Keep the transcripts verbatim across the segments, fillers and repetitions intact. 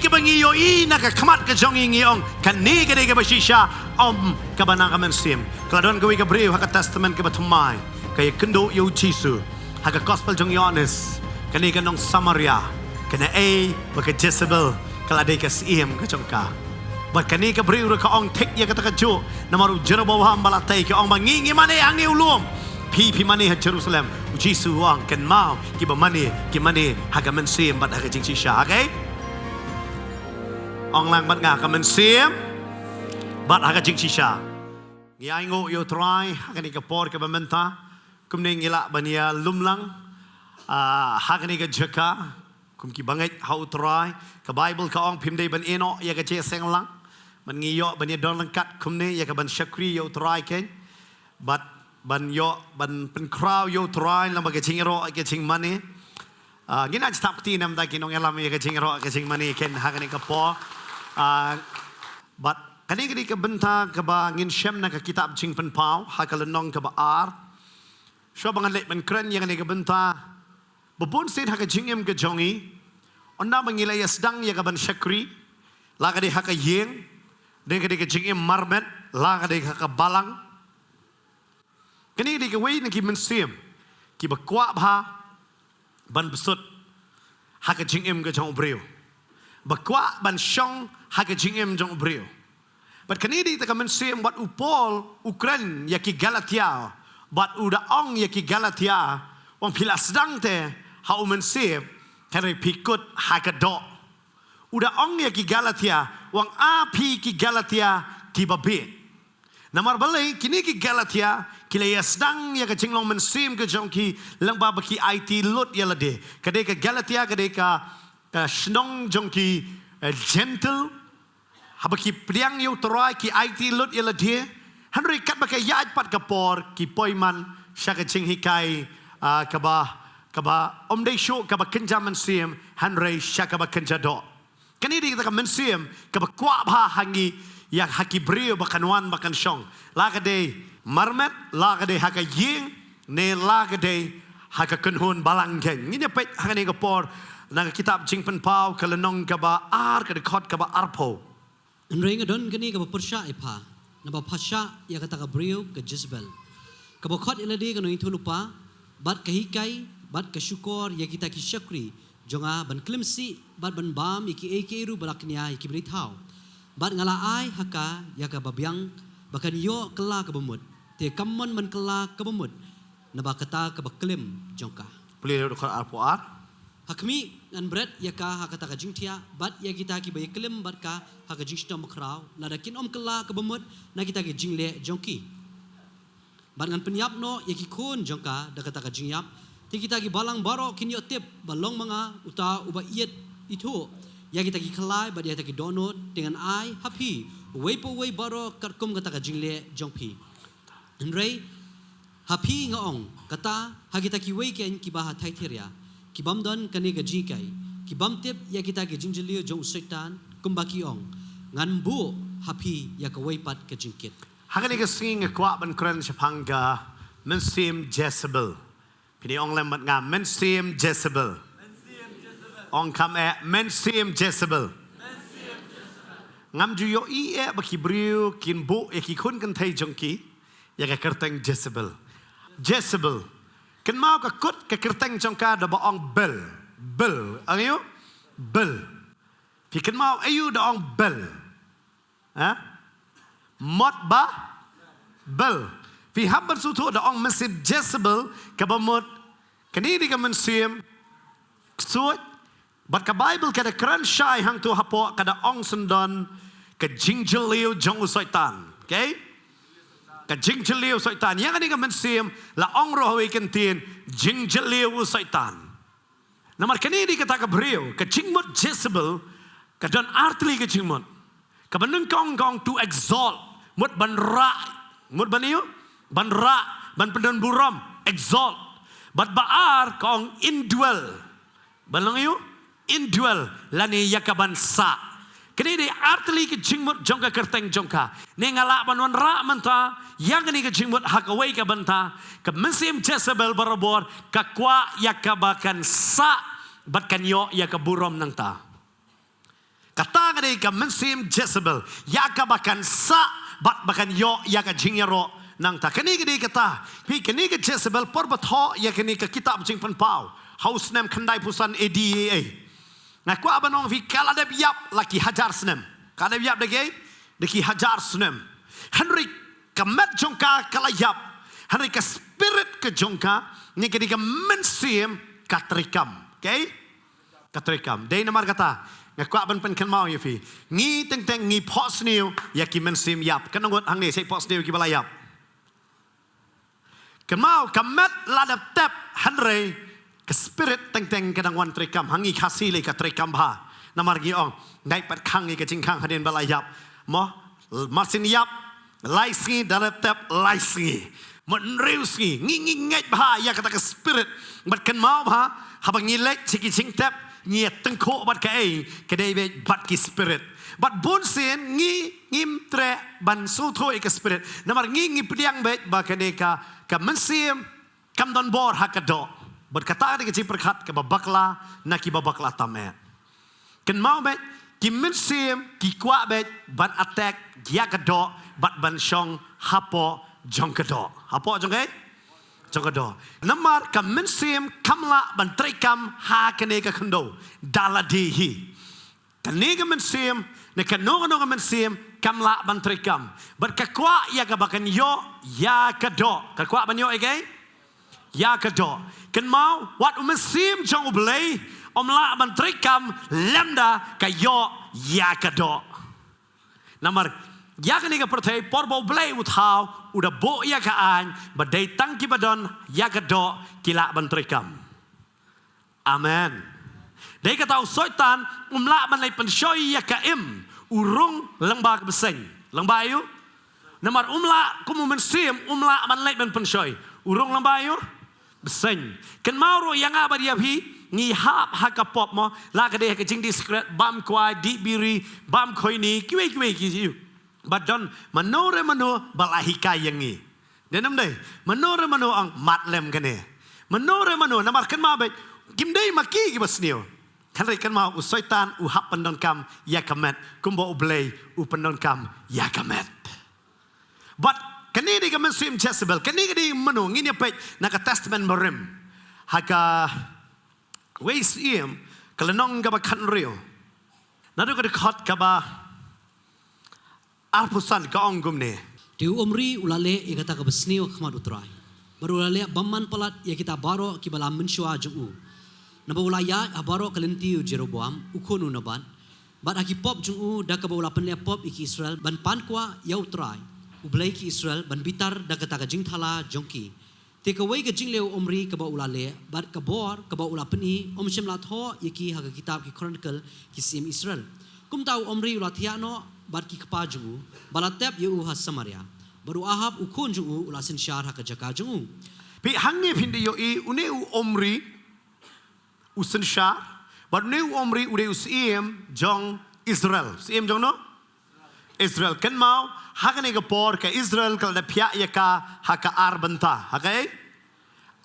Kaba ngi ïohi na ka khmat ka jong ngi, ngi ong kane ka dei kaba shisha, ym kaba na ka mynsiem. Ka la don kawei ka briew ha ka Testament kaba thymmai, ka ïakynduh ïa u Jisu ha ka Gospel jong Ïoannis. Kane ka nong Samaria, kane ei ba ka Jezebel ka la dei ka syiem ka jong ka. Bad kane ka briew ruh ka ong thik ïa kata kajuh, namar u Jeroboam ba la tei, ka ong ba ngi ngi mane hangne u lum, phi phi mane ha Jerusalem. U Jisu u ong kynmaw, kiba mane ki mane ha ka mynsiem bad ha ka jingshisha. Okay? Ong lang bad nga, ka mynsiem bad ha ka jingshisha. Ngi ainguh ïa u Trai ha kane ka por kaba mynta. Kumne ngi lah ban ïalum lang, ah, ha kane ka jaka kum ki bangeit ha u Trai. Ka Baibl ka ong phim dei ban ïehnoh ïa ka jingïaseng lang. Ban ngi ïoh ban ïadon ryngkat kumne ïa ka ban shakri ïa u Trai kein. Bad ban ïoh ban pynkhraw ïa u Trai lyngba ka jingïaroh ka jingmane. Ah, ngin ïa thap kti namar ki nongïalam ïa ka jingïaroh ka jingmane kein ha kane ka por. Ah, bad kane ka dei ka bynta kaba ngin shem na ka kitab Jingpynpaw ha ka lynnong kaba ar. Shuwa ba ngan leit ban kren ïa kane ka bynta, ba bun sien ha ka jingim ka jong ngi, ynda ba ngi la ïa sdang ïa ka ban shakri, la ka dei ha ka ïing, ne ka dei ka jingim marmet, la ka dei ha ka balang. Kane ka dei kawei na ki mynsiem kiba kwah bha ban bsut ha ka jingim ka jong u briew, ba kwah ban shong ha ka jingim jong u briew. Bad kane dei kata ka mynsiem wat u Paul u kren ïa ki Galatia, bad u da ong ïa ki Galatia, u ong phi la sdang te ha u Mynsiem, hynrei phi kut ha ka doh. U da ong ïa ki Galatia, u ong a phi ki Galatia kiba bieit. Namar balei kine ki Galatia ki la ïa sdang ïa ka jinglong mynsiem ka jong ki lyngba ba ki aiti lut ïa lade. Ka dei ka Galatia, ka dei ka, ka shnong jong ki, eh, Jentil. Haba ki pdiang ïa u Trai ki aiti lut ïa lade. Hynrei katba ka ïaid pat ka por ki poi man sha ka jinghikai, ah, kaba, kaba ym dei shuh kaba kynja mynsiem, hynrei sha kaba kynja doh. Kane dei kata ka mynsiem kaba kwah bha ha ngi, ïa ha ki briew ba kan wan ba kan shong. La ka dei marmet, la ka dei ha ka ïing, ne la ka dei ha ka kynhun balang kein. Ngin ïa peit ha kane ka por na ka kitab Jingpynpaw ka lynnong kaba ar, ka dkhot kaba arphew. Hynrei nga don kane kaba pyrshah ïa pha, naba pha shah ïa kata ka briew ka Jezebel, kaba khot ïa lade ka nongïathuhlypa, bad ka hikai bad ka shukor ïa kita ki shakri jong nga ban klim sih bad ban bam ïa kiei kiei ruh ba la kñia ïa ki bnai thaw. Bad nga la ai ha ka ïa kaba biang ba kan ïoh kylla kaba mut, te kam mon ban kylla kaba mut naba kata kaba klim jong ka. Pule dkhot arphew ar. Ha khmih, ngan bret ïa ka ha kata ka jingthiah bad ïa kita kiba ïaklim bad ka ha ka jingshitom bakhraw, lada kin ym kylla kaba mut na kita ki jingleh jong ki. Bad ngan pynïap noh ïa ki khun jong ka da kata ka jingïap, te kita ki balang baroh kin ïoh tip ba long ma nga uta uba ïeit ithuh ïa kita ki khlai bad ïa kita ki dohnud, te ngan ai ha phi uwei pa uwei baroh katkum kata ka jingleh jong phi. Hynrei ha phi nga ong, kata ha kita kiwei kein kiba ha Thyatira, ki bym don kane ka jinghikai, ki bym tip ïa kita ki jingjylliew jong u Soitan, kumba ki ong, ngan buh ha phi ïa kawei pat ka jingkit. Ha kane ka sngi nga kwah ban kren shaphang ka mynsiem Jezebel. Phin ong lem bad nga, mynsiem Jezebel. Ong kham eh, mynsiem Jezebel. Ngam ju ïohi eh ba ki briew kin buh ïa ki khun kynthei jong ki ïa ka kyrteng Jezebel. Jezebel. Kynmaw ka kut ka kyrteng jong ka da ba ong Bel. Bel. Ong aïu? Bel. Phi kynmaw aïu da ong Bel? Ha? Mot ba Bel. Phi hap ban sngewthuh da ong mynsiem Jezebel kaba mut kane dei ka mynsiem ksuid. Bad ka Baibl ka da kren shai hangto hapoh, ka da ong syndon ka jingjylliew jong u Soitan. Okay? Ka jingjylliew Soitan. Ïa kane ka mynsiem la ong ruh ha kawei ka ktien, jingjylliew u Soitan. Namar kane dei kata ka briew, ka jingmut Jezebel, ka don artylli ka jingmut. Kaba nyngkong ka ong to exalt, mut ban rah, mut ban aïu? Ban rah, ban pyndon burom, exalt. Bad ba ar ka ong indwell. Ban long aïu? Indwell, lane ïa ka ban sah. Kane dei artylli ka jingmut jong ka kyrteng jong ka. Ne nga lah ban wanrah mynta ïa kane ka jingmut ha kawei ka bynta, ka mynsiem Jezebel barabor ka kwah ïa kaba kan sah bad kan ïoh ïa ka burom nangta. dei ka mynsiem Jezebel, ïa kaba kan sah bad ba kan ïoh ïa ka jingïaroh nangta. Kane ka dei kata, phi, kane ka Jezebel por ba thoh ïa kane ka kitab Jingpynpaw ha u snem khyndaiphew san A D A. Nga kwah ban ong phi, ka la dep ïap la ki hajar snem. Ka dep ïap da ki, da ki hajar snem. Hynrei ka met jong ka ka la ïap. Hynrei ka spirit ka jong ka, ne ka dei ka mynsiem, ka treikam. Okay? Ka treikam. Dei namar kata nga kwah ban pynkynmaw ïa phi. Ngi teng teng ngi phohsniew ïa ki mynsiem ïap. Kynnoh ngut hangne, sa ïa phohsniew kiba la ïap. Kynmaw, ka met la dep tep, hynrei ka spirit teng teng ka dang wan treikam. Ha ngi Khasi lei ka treikam bha. Namar ngi ong, ngai pat khang ïa ka jingkhang hadien ba la ïap. Mo, mar sien ïap, lai sngi, da dep tep lai sngi. Mo, hynriew sngi, ngi, ngi ngeit bha ïa kata ka spirit. Bad kynmaw bha, haba ngi leit sha ki jingtep, ngi ïa tyngkhuh bad kaei, ka dei beit bad ki spirit. Bad bun sien ngi ngim treh ban sngewthuh ïa ka spirit. Namar ngi, ngi pdiang beit ba kane ka, ka mynsiem kam don bor ha ka doh. Bad kata ka dei ka jingpyrkhat kaba bakla na kiba bakla tam eh. Kynmaw beit, ki mynsiem ki kwah beit ban attack ïa ka doh bad ban shong hapoh jong ka doh. Hapoh jong ka, jong ka doh. Namar ka mynsiem kam lah ban treikam ha kane ka khyndew da lade hi. Kane ka mynsiem, ne kano kano ka mynsiem, kam lah ban treikam. Bad ka kwah ïa kaba kan ïoh ïa ka doh. Ka kwah ban ïoh ïa ka, ïa ka doh. Kynmaw, wat u mynsiem jong U Blei um lah ban treikam lymda ka ïoh ïa ka doh. Namar ïa kane ka pyrthei por ba U Blei u thaw, u da buh ïa ka aiñ ba dei tang kiba don ïa ka doh ki lah ban treikam. Amen. Dei kata u Soitan um lah ban leit pynshoi ïa ka im, u rung lyngba ka bseiñ. Lyngba aïu? Namar um lah, kum u mynsiem um lah ban leit ban pynshoi. U rung lyngba aïu? Bseiñ. Kynmaw ruh ïa nga bad ïa phi, ngi hap ha ka pop mo, la ka dei ha ka jingdih sikret, bam kwai, dih biri, bam khoini, kiwei kiwei ki ïu. Bad don mano re mano ba la hikai ïa ngi. Dei nam dei, mano re mano ong mad lem kane. Mano re mano, namar kynmaw beit, kim dei ma ki kiba sniew. Hynrei kynmaw u Soitan u hap pyndonkam ïa ka met, kumba U Blei u pyndonkam ïa ka met. Bad kane dei ka mynsiem Jezebel, kane ka dei mano, ngin ïa peit na ka Testament Barim. Ha kawei Syiem, ka lynnong kaba khathynriew. Naduh ka dkhot kaba arphew san ka ong kumne. Te u Omri u la leh ïa kata kaba sniew ha khmat U Trai. Bad u la leh bymman palat ïa kita baroh kiba la mynshuwa jong u. Naba u la ïaid ha baroh ka lynti u Jeroboam, u khun u Nebat. Bad ha ki pop jong u da kaba u la pynleh pop ïa ki Israel ban pan kwah ïa U Trai, U Blei ki Israel ban bitar da kata ka jingthala jong ki. Te kawei ka jingleh u Omri kaba u la leh, bad ka bor kaba u la pyni, um shym la thoh ïa ki ha ka kitab ki Chronicle ki syiem Israel. Kumta u Omri u la thiah noh bad ki kpa jong u, ba la tep ïa u ha Samaria. Bad u Ahab u khun jong u u la synshar ha ka jaka jong u. Phi, hangne phin da ïohi une u Omri u synshar, bad une u Omri u dei u syiem jong Israel. Syiem jong no? Israel. Kynmaw, ha kane ka por ka Israel ka la da phiah ïa ka ha ka ar bynta. Ha kaei?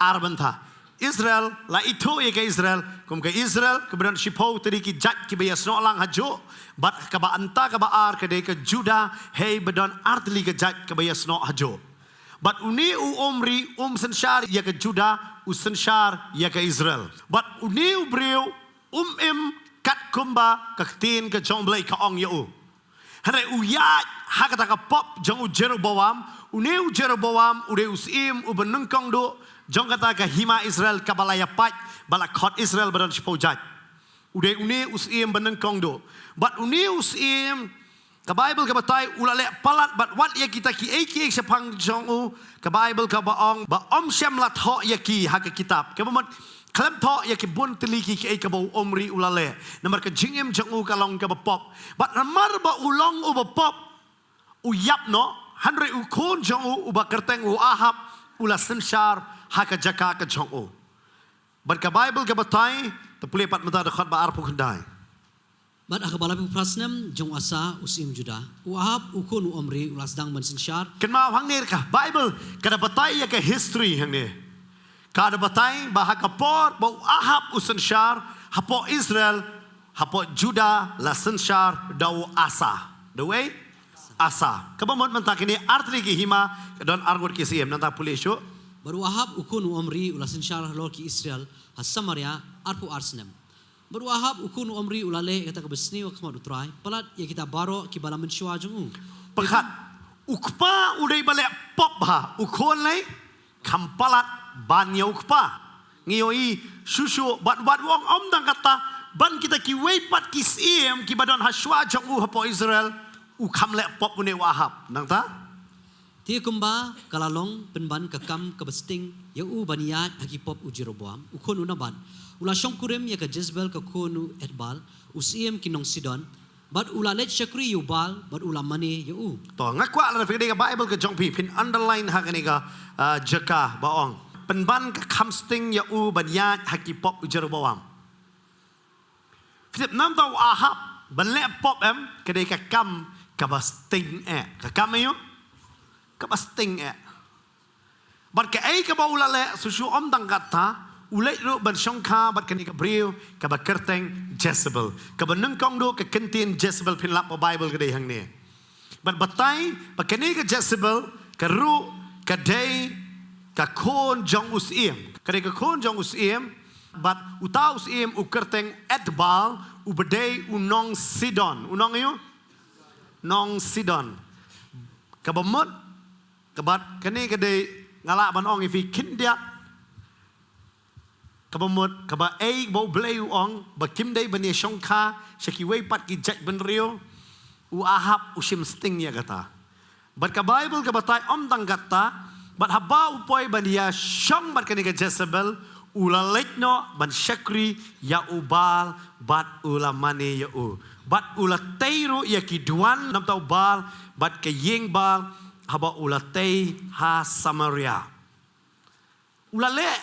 Ar bynta. Israel la ithuh ïa ka Israel kum ka Israel kaba don shiphew tylli ki jait kiba ïasnoh lang hajuh. Bad kaba bynta kaba ar ka dei ka Juda, hei ba don ar tylli ki jait kiba ïasnoh hajuh. Bad une u Omri um synshar ïa ka Juda, u synshar ïa ka Israel. Bad une u briew um im katkumba ka ktien ka jong U Blei ka ong ïa u. Hynrei u ïaid ha kata ka pop jong u Jeroboam, une u Jeroboam u dei u syiem uba nyngkong duh jong kata ka hima Israel kaba la ïa pait, ba la khot Israel ba don shiphew jait. U dei une u syiem ba nyngkong duh. Bad une u syiem, ka Baibl ka batai u la leh palat bad wat ïa kita kiei kiei shaphang jong u, ka Baibl kaba ong ba um shym la thoh ïa ki ha ka kitab. Kaba mut khlem thoh ïa ki bun tylli ki kiei kaba u Omri u la leh. Namar ka jingim jong u ka long kaba pop. Bad namar ba u long uba pop, u ïap noh, hynrei u khun jong u uba kyrteng u Ahab u la synshar ha ka jaka ka jong u. Bad ka Baibl ka batai, te pule pat mynta dkhot ba arphew khyndai. Bad ha kaba laiphew phra snem jong u Asa u syiem Juda, u Ahab u khun u Omri u la sdang ban synshar. Kynmaw hangne ka Baibl ka da batai ïa ka history hangne. Ka da batai ba ha ka por ba u Ahab u synshar hapoh Israel, Hapoh Juda la synshar da u Asa. Da u ei? Asa. Kaba mut mynta kine artylli ki hima, ka don arngut ki syiem, nangta pule shuh. Bad u Ahab u khun u Omri u la synshar halor ki Israel ha Samaria arphew ar snem. Bad u Ahab u khun u Omri u la leh ïa kata kaba sniew ha khmat u Trai, palat ïa kita baroh kiba la mynshuwa jong u. Pyrkhat, u kpa u dei ba leh pop ha, u khun lei, kham palat ban ïa u kpa. Ngi ïohi shuh shuh, bad, bad u ong ym tang kata, ban kita kiwei pat ki syiem kiba don ha shuwa jong u hapoh Israel, u kham leh pop une u Ahab. Nangta? Te kumba ka la long, pynban ka kam kaba sting ïa u ban ïaid ha ki pop u Jeroboam u khun u Nebat, u la shongkurim ïa ka Jezebel ka khun u Etbaal, u syiem ki nong Sidon, bad u la leit shakri ïa u Baal, bad u la mane ïa u. To, nga kwah lada phi dei ka Bible ka jong phi, phin underline ha kane ka, ah, jaka ba ong, pynban ka kam sting ïa u ban ïaid ha ki pop u Jeroboam. Phi tip namar u Ahab ban leh pop em, ka dei ka kam kaba sting eh. Ka kam aïu? Kaba sting eh. Bad kaei kaba u la leh, shuh shuh ym tang kata, u leit ruh ban shongkha bad kane ka briew kaba kyrteng Jezebel. Kaba nyngkong ruh ka kyntien Jezebel phin lap ba Bible ka dei hangne. Bad batai ba kane ka Jezebel ka ruh ka dei ka khun jong u syiem. Ka dei ka khun jong u syiem. Bad uta u syiem u kyrteng Etbaal, uba dei u nong Sidon. U nong aïu? Nong Sidon. Kaba mut, kaba kane ka dei, nga lah ban ong ïa phi khyndiat. Kaba mut, kaba ei ba U Blei u ong ba kim dei ban ïa shongkha sha kiwei pat ki jaitbynriew, u Ahab u shim sting ïa kata. Bad ka Bible ka batai ym tang kata, bad haba u poi ban ïa shong bad kane ka Jezebel, u la leit noh ban shakri ïa u Baal, bad u la mane ïa u. Bad u la tei ruh ïa ki duwan namar u Baal, bad ka ïing Baal, haba u la tei ha Samaria. U la leh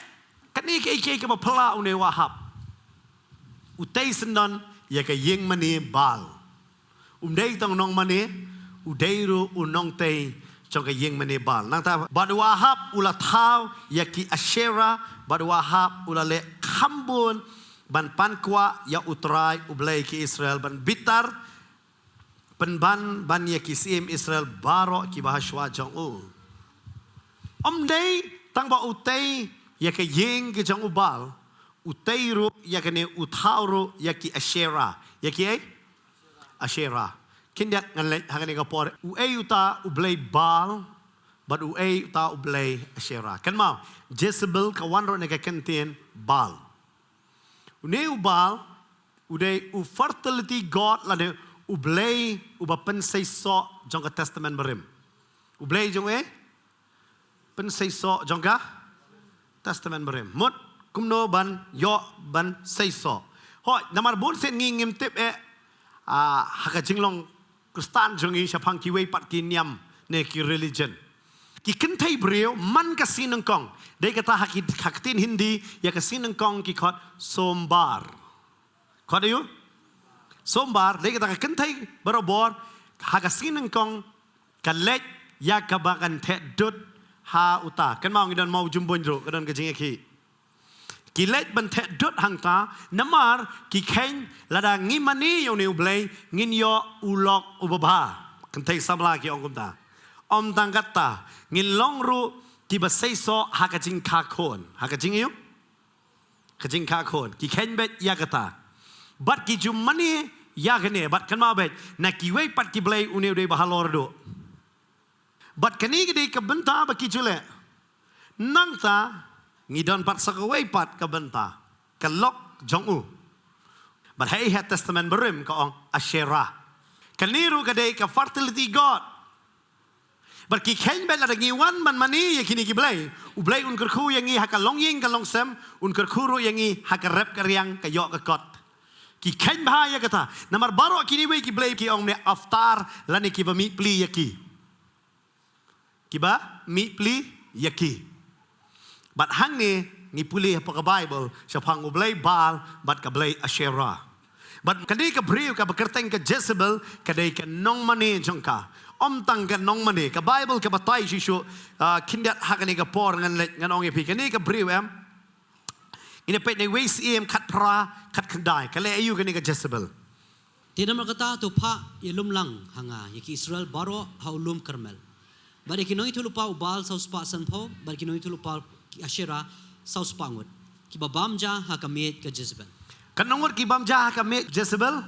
kane kaei kaei kaba phylla une u Ahab. U tei syndon ïa ka ïing mane Baal. Um dei tang u nongmane, u dei ruh u nongtei jong ka ïing mane Baal. Nangta bad u Ahab u la thaw ïa ki Asherah, bad u Ahab u la leh kham bun ban pan kwah ïa U Trai U Blei ki Israel, ban bitar pynban ban ïa ki syiem Israel baroh kiba ha shuwa jong u. Ym dei tang ba u tei ïa ka ïing ka jong u Baal, u tei ruh ïa kane, u thaw ruh ïa ki Asherah. Ïa ki ei? Asherah. Khyndiat ngan leit ha kane ka por. U ei uta u blei Baal, bad u ei uta u blei Asherah. Kynmaw, Jezebel ka wan ruh na ka kyntien Baal. Une u Baal u dei u fertility god lane u blei uba pynseisoh jong ka Testament Barim. U blei jong u ei? Pynseisoh jong ka Testament Barim. Mut kumno ban ïoh ban seisoh. Hooid, namar bun sien ngi ngim tip eh, ah, ha ka jinglong Khristan jong ngi shaphang kiwei pat ki niam ne ki religion. Ki kynthei briew man ka sngi nyngkong. Dei kata ha ki, ha ka ktien Hindi ïa ka sngi nyngkong ki khot Sombar. Khot aïu? Sombar, dei kata ka kynthei barabor ha ka sngi nyngkong ka leit ïa kaba kan theh dud ha uta. Kynmaw ngi don maw jumbuin ruh, ka don ka jingïakhih. Ki leit ban theh dud hangta, namar ki kheiñ lada ngi mane ïa une u blei, ngin ïoh u lok uba bha. Kynthei samla ki ong kumta. Ym tang kata, ngin long ruh kiba seisoh ha ka jingkha khun. Ha ka jing aïu? Ka jingkha khun. Ki kheiñ beit ïa kata. Bad ki ju mane ïa kane, bad kynmaw beit, na kiwei pat ki blei une u dei ba halor duh. Bad kane ka dei ka bynta ba ki ju leh. Nangta ngi don pat sa kawei pat ka bynta, ka lok jong u. Bad ha, ha Testament Barim ka ong Asherah. Kane ruh ka dei ka fertility god. Bad ki kheiñ beit lada ngi wan ban mane ïa kine ki blei, u Blei un kyrkhu ïa ngi ha ka longïing ka longsem, un kyrkhu ruh ïa ngi ha ka rep ka riang, ka ïoh ka kot. Ki kheiñ bha ïa kata. Namar baroh kine wei ki blei ki ong ne avatar lane kiba mih pli ïa ki. Kiba mih pli ïa ki. Bad hangne ngi pule hapoh ka Bible shaphang u blei Baal bad ka blei Asherah. Bad kane ka briew kaba kyrteng ka Jezebel ka dei ka nongmane jong ka. Ym tang ka nongmane, ka Bible ka batai shisha, ah, khyndiat ha kane ka por ngan leit ngan ong ïa phi kane ka briew em. Ngin ïa peit na Wei Syiem khatphra, khatkhyndai. Ka leh aïu kane ka Jezebel? Te namar kata to phah ïalum lang ha nga ïa ki Israel baroh ha u lum Karmel, bad ïa ki nongïathuhlypa u Baal saw spah sanphew, bad ki nongïathuhlypa ki Ashera saw spah ngut, kiba bam ja ha ka miej ka Jezebel. Katno ngut ki bam ja ha ka miej Jezebel?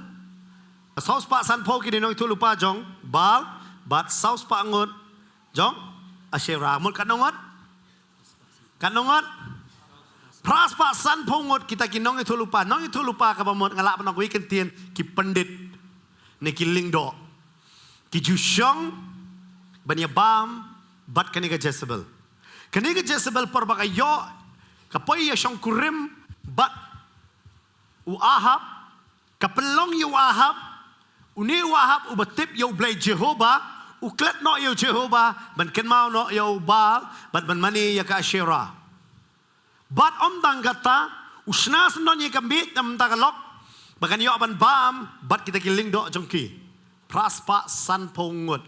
Saw spah sanphew ki dei nongïathuhlypa jong Baal, bad saw spah ngut jong Ashera. Mut katno ngut? Katno ngut? Phra spah sanphew ngut kita ki nongïathuhlypa. Nongïathuhlypa kaba mut nga lah ban ong wei kyntien ki pyndiat ne ki lyngdoh. Ki ju shong ban ïa bam bad kane ka Jezebel. Kane ka Jezebel por ba ka ïoh ka poi ïa shongkurim bad u Ahab, ka pynlong ïa u Ahab, une u Ahab uba tip ïa U Blei Jehobah, u klet noh ïa u Jehobah, ban kynmaw noh ïa u Baal, bad ban mane ïa ka Ashera. Bad ym tang kata, u shna syndon ïa ka miej na bynta ka lok, ba kan ïoh ban bam bad kita ki lyngdoh jong ki. Phra spah sanphew ngut.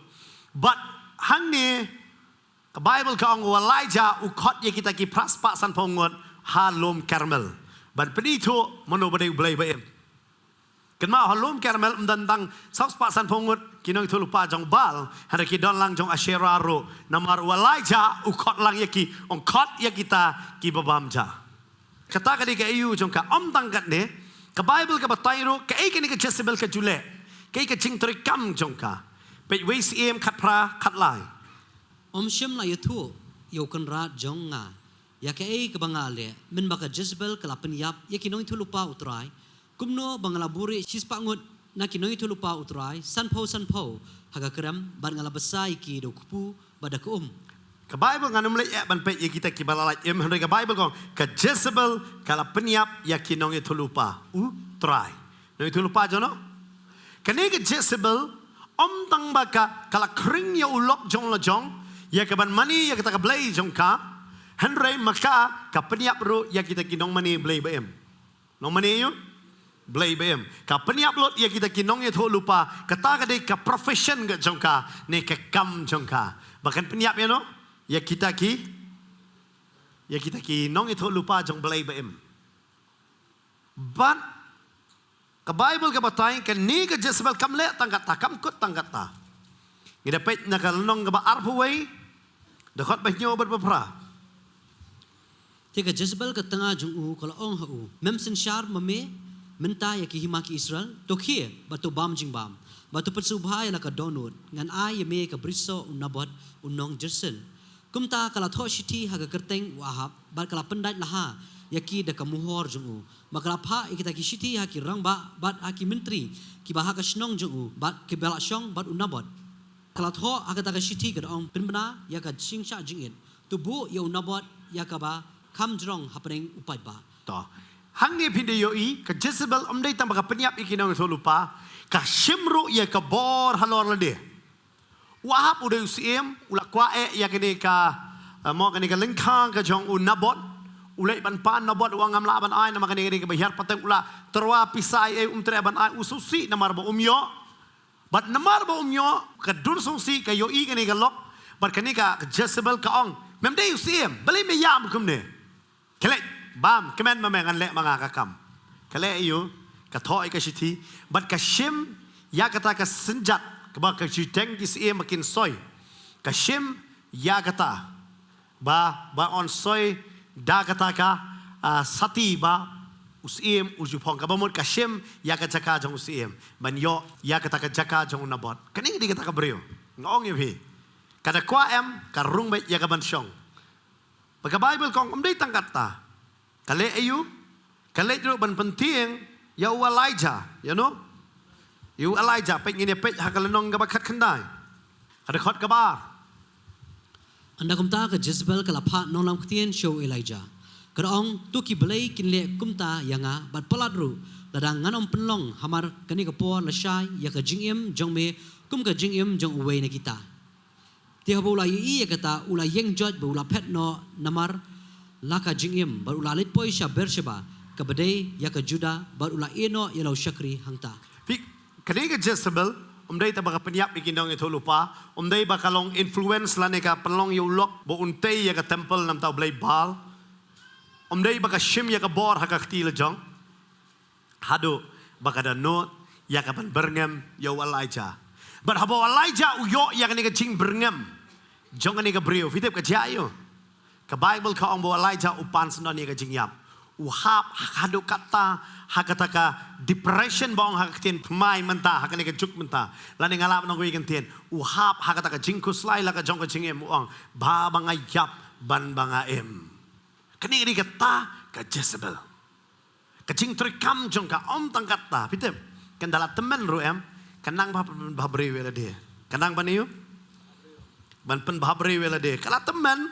Bad hangne ka Baibl ka ong u Elijah u khot ïa kita ki phra spah sanphew ngut ha lum Karmel ban pynithuh mano ba dei U Blei ba im. Kynmaw ha lum Karmel ym don tang saw spah sanphew ngut ki nongïathuhlypa jong Baal, hynrei ki don lang jong Ashera ruh. Namar u Elijah u khot lang ïa ki, ong khot ïa kita kiba bam ja. Kata ka dei ka aïu jong ka. Ym tang katne, ka Baibl ka batai ruh kaei kane ka Jezebel ka ju leh, kaei ka jingtrei kam jong ka. Peit Wei Syiem khatphra, khatlai. Ym shym la ïathuh ïa u kynrad jong nga ïa kaei kaba nga leh, mynba ka Jezebel ka la pynïap ïa ki nongïathuhlypa U Trai, kumno ba nga la buhrieh shispah ngut na ki nongïathuhlypa U Trai sanphew sanphew ha ka krem, bad nga la bsa ïa ki da u kpu bad da ka um. Ka Baibl ngan ym leit eh ban peit ïa kita kiba la lait im, hynrei ka Baibl ka ong ka Jezebel ka la pynïap ïa ki nongïathuhlypa U Trai. Nongïathuhlypa jong no? Kane ka Jezebel ym tang ba ka, ka la khring ïa u lok jong la jong ïa ka ban mane ïa kata ka blei jong ka, hynrei ma ka ka pynïap ruh ïa kita ki nongmane blei ba im. Nongmane ïa u blei ba im. Ka pynïap lut ïa kita ki nongïathuhlypa, kata ka dei ka profession ka jong ka ne ka kam jong ka. Ba kan pynïap ïa no? Ïa kita ki, ïa kita ki nongïathuhlypa jong blei ba im. Bad ka Baibl ka batai kane ka Jezebel kam leh tang kata, kam kut tang kata. Ngi da peit na ka lynnong kaba arphew wei, dkhot ba hynñiew bad ba phra. Te ka Jezebel ka tnga jong u ka la ong ha u, mem synshar ma me mynta ïa ki hima ki Israel? To khie bad to bam jingbam, bad to pynsngewbha ïa la ka dohnud, ngan ai ïa me ka brisoh u Nabot u nong Jezreel. Kumta ka la thoh shithi ha ka kyrteng u Ahab, bad ka la pyndait laha ïa ki da ka muhor jong u. Bad ka la phah ïa kita ki shithi ha ki rangbah bad ha ki myntri kiba ha ka shnong jong u, bad kiba la shong bad u Nabot. Ka la thoh ha kata ka shithi ka da ong, pynbna ïa ka jingshah jingit, to buh ïa u Nabot ïa kaba kham jrong hapdeng u paidbah. To. Hangne phin da ïohi ka Jezebel ym dei tang ba ka pynïap ïa ki nongïathuhlypa, ka shim ruh ïa ka bor halor lade. U Ahab u dei u syiem, u la kwah eh ïa kane ka, eh, mo kane ka lyngkha ka jong u Nabot. U leit ban pan, Nabot u ong ngam lah ban ai namar kane ka dei kaba hiar pateng, u la tyrwa pisa ei ei, um treh ban ai, u sngewsih namar ba um ïoh. Bad namar ba um ïoh, ka dur sngewsih, ka ïohi kane ka lok. Bad kane ka Jezebel ka ong, mem dei u syiem, balei me ïam kumne? Khie leit, bam, kmen ma me, ngan leh ma nga ka kam. Ka leh aïu? Ka thoh ïa ka shithi bad ka shim ïa kata ka synjat kaba ka ju teng ki syiem ba kin soi. Ka shim ïa kata ba, ba yn soi da kata ka, ah, sati ba u syiem u ju phong, kaba mut ka shim ïa ka jaka jong u syiem ban ïoh ïa kata ka jaka jong u Nabot. Kane ka dei kata ka briew, nga ong ïa phi. Ka da kwah em, ka rung beit ïa ka ban shong. Bad ka Baibl ka ong ym dei tang kata. Ka leh aïu? Ka leit ruh ban pyntieng ïa u Elijah, ïa no? Ïa u Elijah, peit, ngin ïa peit ha ka lynnong kaba khatkhyndai, ka dkhot kaba ar. Ynda kumta ka Jezebel ka la phah nonglam ktien sha u Elijah, ka da ong, to ki blei kin leh kumta ïa nga, bad palat ruh, lada ngan ym pynlong hamar kane ka por lashai ïa ka jingim jong me kum ka jingim jong uwei na kita. Te haba u la ïohi ïa kata, u la ïeng joit bad u la phet noh namar la ka jingim, bad u la leit poi sha Beersheba, kaba dei ïa ka Judah, bad u la ïeh noh ïa la u shakri hangta. Phi, kane ka Jezebel ym dei tang ba ka pynïap ïa ki nongïathuhlypa, ym dei ba ka long influence lane ka pynlong ïa u lok ba un tei ïa ka temple namar u blei Baal. Ym dei ba ka shim ïa ka bor ha ka kti la jong, haduh ba ka da nud ïa ka ban byrngem ïa u Elijah. Bad haba u Elijah u ïoh ïa kane ka jingbyrngem jong kane ka briew, phi tip ka jia aiu? Ka Bible ka ong ba u Elijah u pan syndon ïa ka jingïap. U hap haduh katta ha kata ka depression ba ong ha ka ktien thymmai mynta, ha kane ka juk mynta. Lane nga lah ban ong kawei ka ktien, u hap ha kata ka jingkhuslai la ka jong ka jingim, u ong, ba ba nga ïap ban ba nga im. Kane ka dei kata ka Jezebel. Ka jingtreikam jong ka, ym tang katta, phi tip, kan da la tymmen ruh em, ka nang ba pynbhabriew ïa lade. Ka nang ban ïoh ban pynbhabriew ïa lade. Ka la tymmen,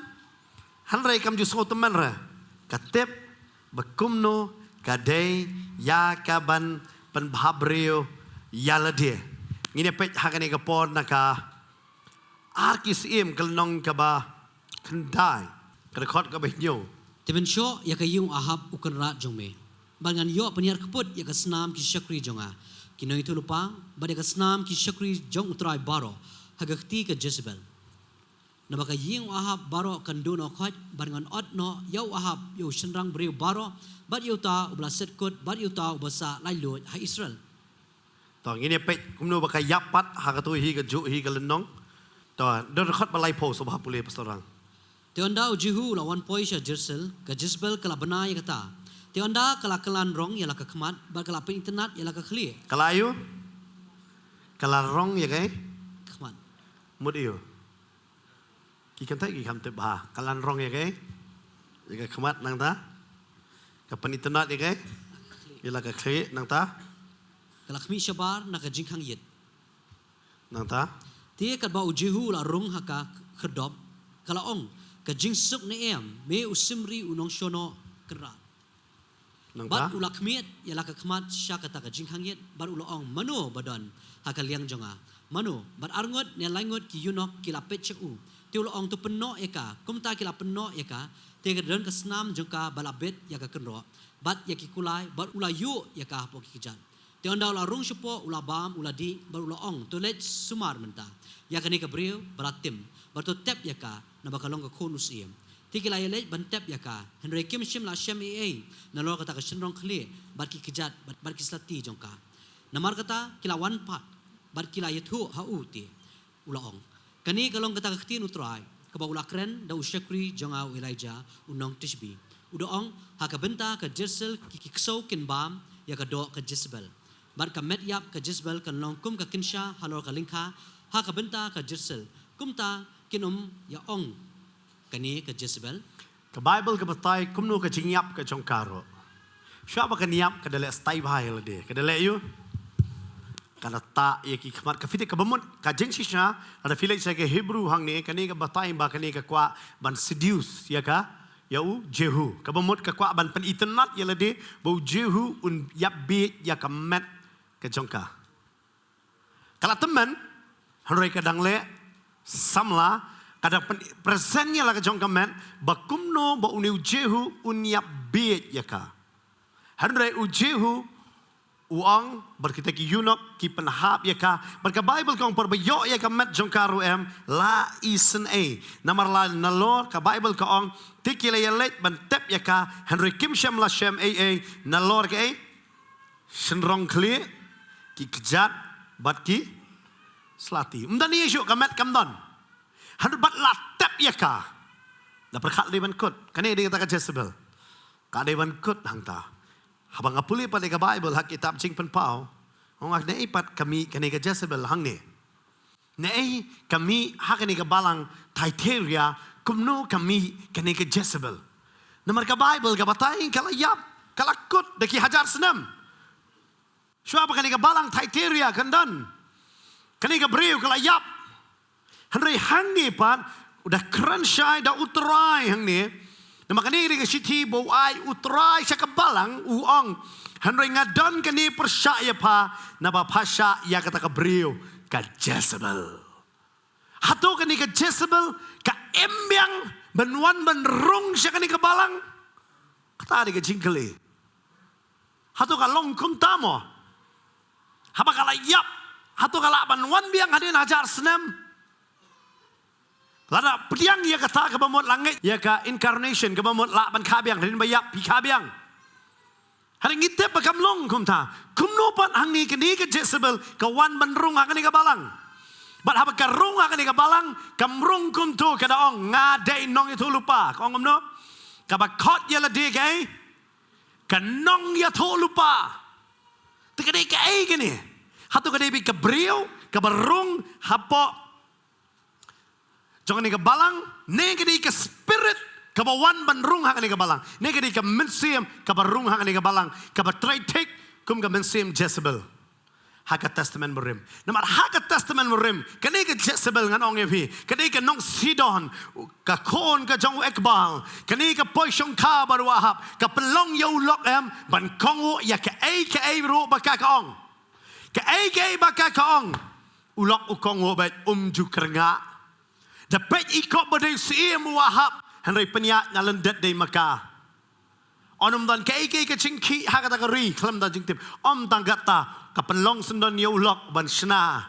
hynrei kam ju sngew tymmen re. Ka tip ba kumno ka dei ïa ka ban pynbhabriew ïa lade. Ngin ïa peit ha kane ka por na ka Ar Ki Syiem ka lynnong kaba khyndai, ka dkhot kaba hynñiew. Te mynshoh ïa ka ïing u Ahab u kynrad jong me, bad ngan ïoh pynïar kput ïa ka snam ki shakri jong nga, ki nongïathuhlypa, bad ïa ka snam ki shakri jong U Trai baroh, ha ka kti ka Jezebel. Naba ka ïing u Ahab baroh kan duh noh khoit, bad ngan ot noh ïa u Ahab, ïa u shynrang briew baroh, bad ïa uta uba la set kut, bad ïa uta uba sah laitluid ha Israel. To, ngin ïa peit kumno ba ka ïap pat ha kato hi kajuh hi ka lynnong. To, da dkhot ba laiphew, sngewbha pule Pastor Rang. Te ynda u Jihu u la wan poi sha Jezreel, ka Jezebel ka la bna ïa kata. Te ynda ka la kylla rong ïa la ka khmat, bad ka la pynitynnad ïa la ka khlieh. Ka la aiu? Ka la rong ïa ka khmat. Mut aiu? Ki kynthei ki kham tip bha. Ka la rong ïa ka, ïa ka khmat, nangta ka pynitynnad ïa ka, ïa la ka khlieh, nangta ka la khmih shabar na ka jingkhang ïit. Nangta te katba u Jihu u la rung ha ka khyrdop, ka la ong, ka jingsuk ne em, me u Simri u nongshong noh kynrad. Nangta bad u la khmih ïa la ka khmat sha kata ka jingkhang ïit, bad u la ong, mano ba don ha ka liang jong nga? Mano? Bad arngut ne laingut ki eunuch ki la peit sha u. Te u la ong, to pynnoh ïa ka. Kumta ki la pynnoh ïa ka. Te ka don ka snam jong ka ba la bit ïa ka kynroh, bad ïa ki kulai, bad u la ïuh ïa ka hapoh ki kjat. Te ynda u la rung shapoh, u la bam, u la dih, bad u la ong, to leit sumar mynta ïa kane ka briew ba la tim, bad to tep ïa ka, naba ka long ka khun u syiem. Te ki la ïaleit ban tep ïa ka, hynrei kim shym la shem ei ei nalor kata ka shynrong khlieh, bad ki kjat, bad, bad ki slati jong ka. Namar kata ki la wan pat, bad ki la ïathuh ha u. Te u la ong, kane ka long kata ka ktien U Trai, kaba u la kren da u shakri jong nga u Elijah u nong Tishbi. U da ong, ha ka bynta ka Jezreel ki, ki ksew kin bam ïa ka doh ka Jezebel, bad ka met ïap ka Jezebel kan long kum ka kynsha halor ka lyngkha ha ka bynta ka Jezreel. Kumta kin ym ïa ong, kane ka Jezebel. Ka Bible ka batai kumno ka jingïap ka jong ka ruh. Shuwa ba kan ïap, ka da leh style bha ïa lade. Ka da leh aiu? Ka da tah ïa ki khmat ka, phi tip, kaba mut ka jingshisha, lada phi leit sha ka Hebrew hangne, kane ka batai ba kane ka kwah ban seduce ïa ka, ïa u Jihu. Kaba mut ka kwah ban pynitynnad ïa lade ba u Jihu un ïap bieit ïa ka met ka jong ka. Ka la tymmen, hynrei ka dang leh samla, ka dang pyn-, present ïa la ka jong ka met, ba kumno ba une u Jihu un ïap bieit ïa ka. Hynrei u Jihu u ong, bad kita ki eunuch ki pynhap ïa ka, bad ka Bible ka ong, por ba ïoh ïa ka met jong ka ruh em, la isynei. Namar la nalor, ka Bible ka ong, te ki la ïaleit ban tep ïa ka, hynrei kim shym la shem ei ei nalor kaei? Shynrong khlieh, ki kjat, bad ki slati. Ym don ei ei shuh, ka met kam don. Hynrei bad la tep ïa ka. Da pyrkhat, dei ban kut. Kane dei kata ka Jezebel. Ka dei ban kut hangta. Haba nga pule pat ïa ka Bible ha kitab Jingpynpaw, ong, ne ei pat ka mih kane ka Jezebel hangne? Ne ei ka mih ha kane ka balang Thyatira, kumno ka mih kane ka Jezebel? Namar ka Bible ka batai ka la ïap, ka la kut da ki hajar snem. Shuwa ba kane ka balang Thyatira kan don, kane ka briew ka la ïap. Hynrei hangne pat u da kren shai da U Trai hangne. Namar kane ka dei ka shithi ba u ai U Trai sha ka balang, u ong, hynrei nga don kane pyrshah ïa pha, naba pha shah ïa kata ka briew ka Jezebel. Hato kane ka Jezebel ka im biang ban wan ban rung sha kane ka balang? Kata dei ka jingkylli. Hato ka long kumta mo? Haba ka la ïap, hato ka lah ban wan biang hadien hajar snem? Lada pdiang ïa kata kaba mut la ngeit ïa ka incarnation, kaba mut lah ban kha biang, rin ba ïap phi kha biang. Hynrei ngi tip ba kam long kumta. Kumno pat hangne kane ka Jezebel ka wan ban rung ha kane ka balang. Bad haba ka rung ha kane ka balang, kam rung kumto, ka da ong, nga dei nongïathuhlypa. Ka ong kumno? Kaba khot ïa lade kaei? Ka nongïathuhlypa. Te ka dei kaei kane? Hato ka dei beit ka briew kaba rung hapoh jong kane ka balang, ne ka dei ka spirit kaba wan ban rung ha kane ka balang, ne ka dei ka mynsiem kaba rung ha kane ka balang, kaba trei thik kum ka mynsiem Jezebel ha ka Testament Barim. Namar ha ka Testament Barim, kane ka Jezebel ngan ong ïa phi, ka dei ka nong Sidon, ka khun ka jong u Ekbal, kane ka poi shongkha bad u Ahab, ka pynlong ïa u lok em ban kohnguh ïa kaei kaei ruh ba ka ka ong. Kaei kaei ba ka ka ong, u lok u kohnguh beit, um ju kyrngah. Da peit i kop ba dei syiem u Ahab, hynrei pynïaid na lyndet dei ma ka. Ym don kaei kaei ka jingkhih ha kata ka ri, khlem da jingtip. Ym tang kata, ka pynlong syndon ïa u lok ban shna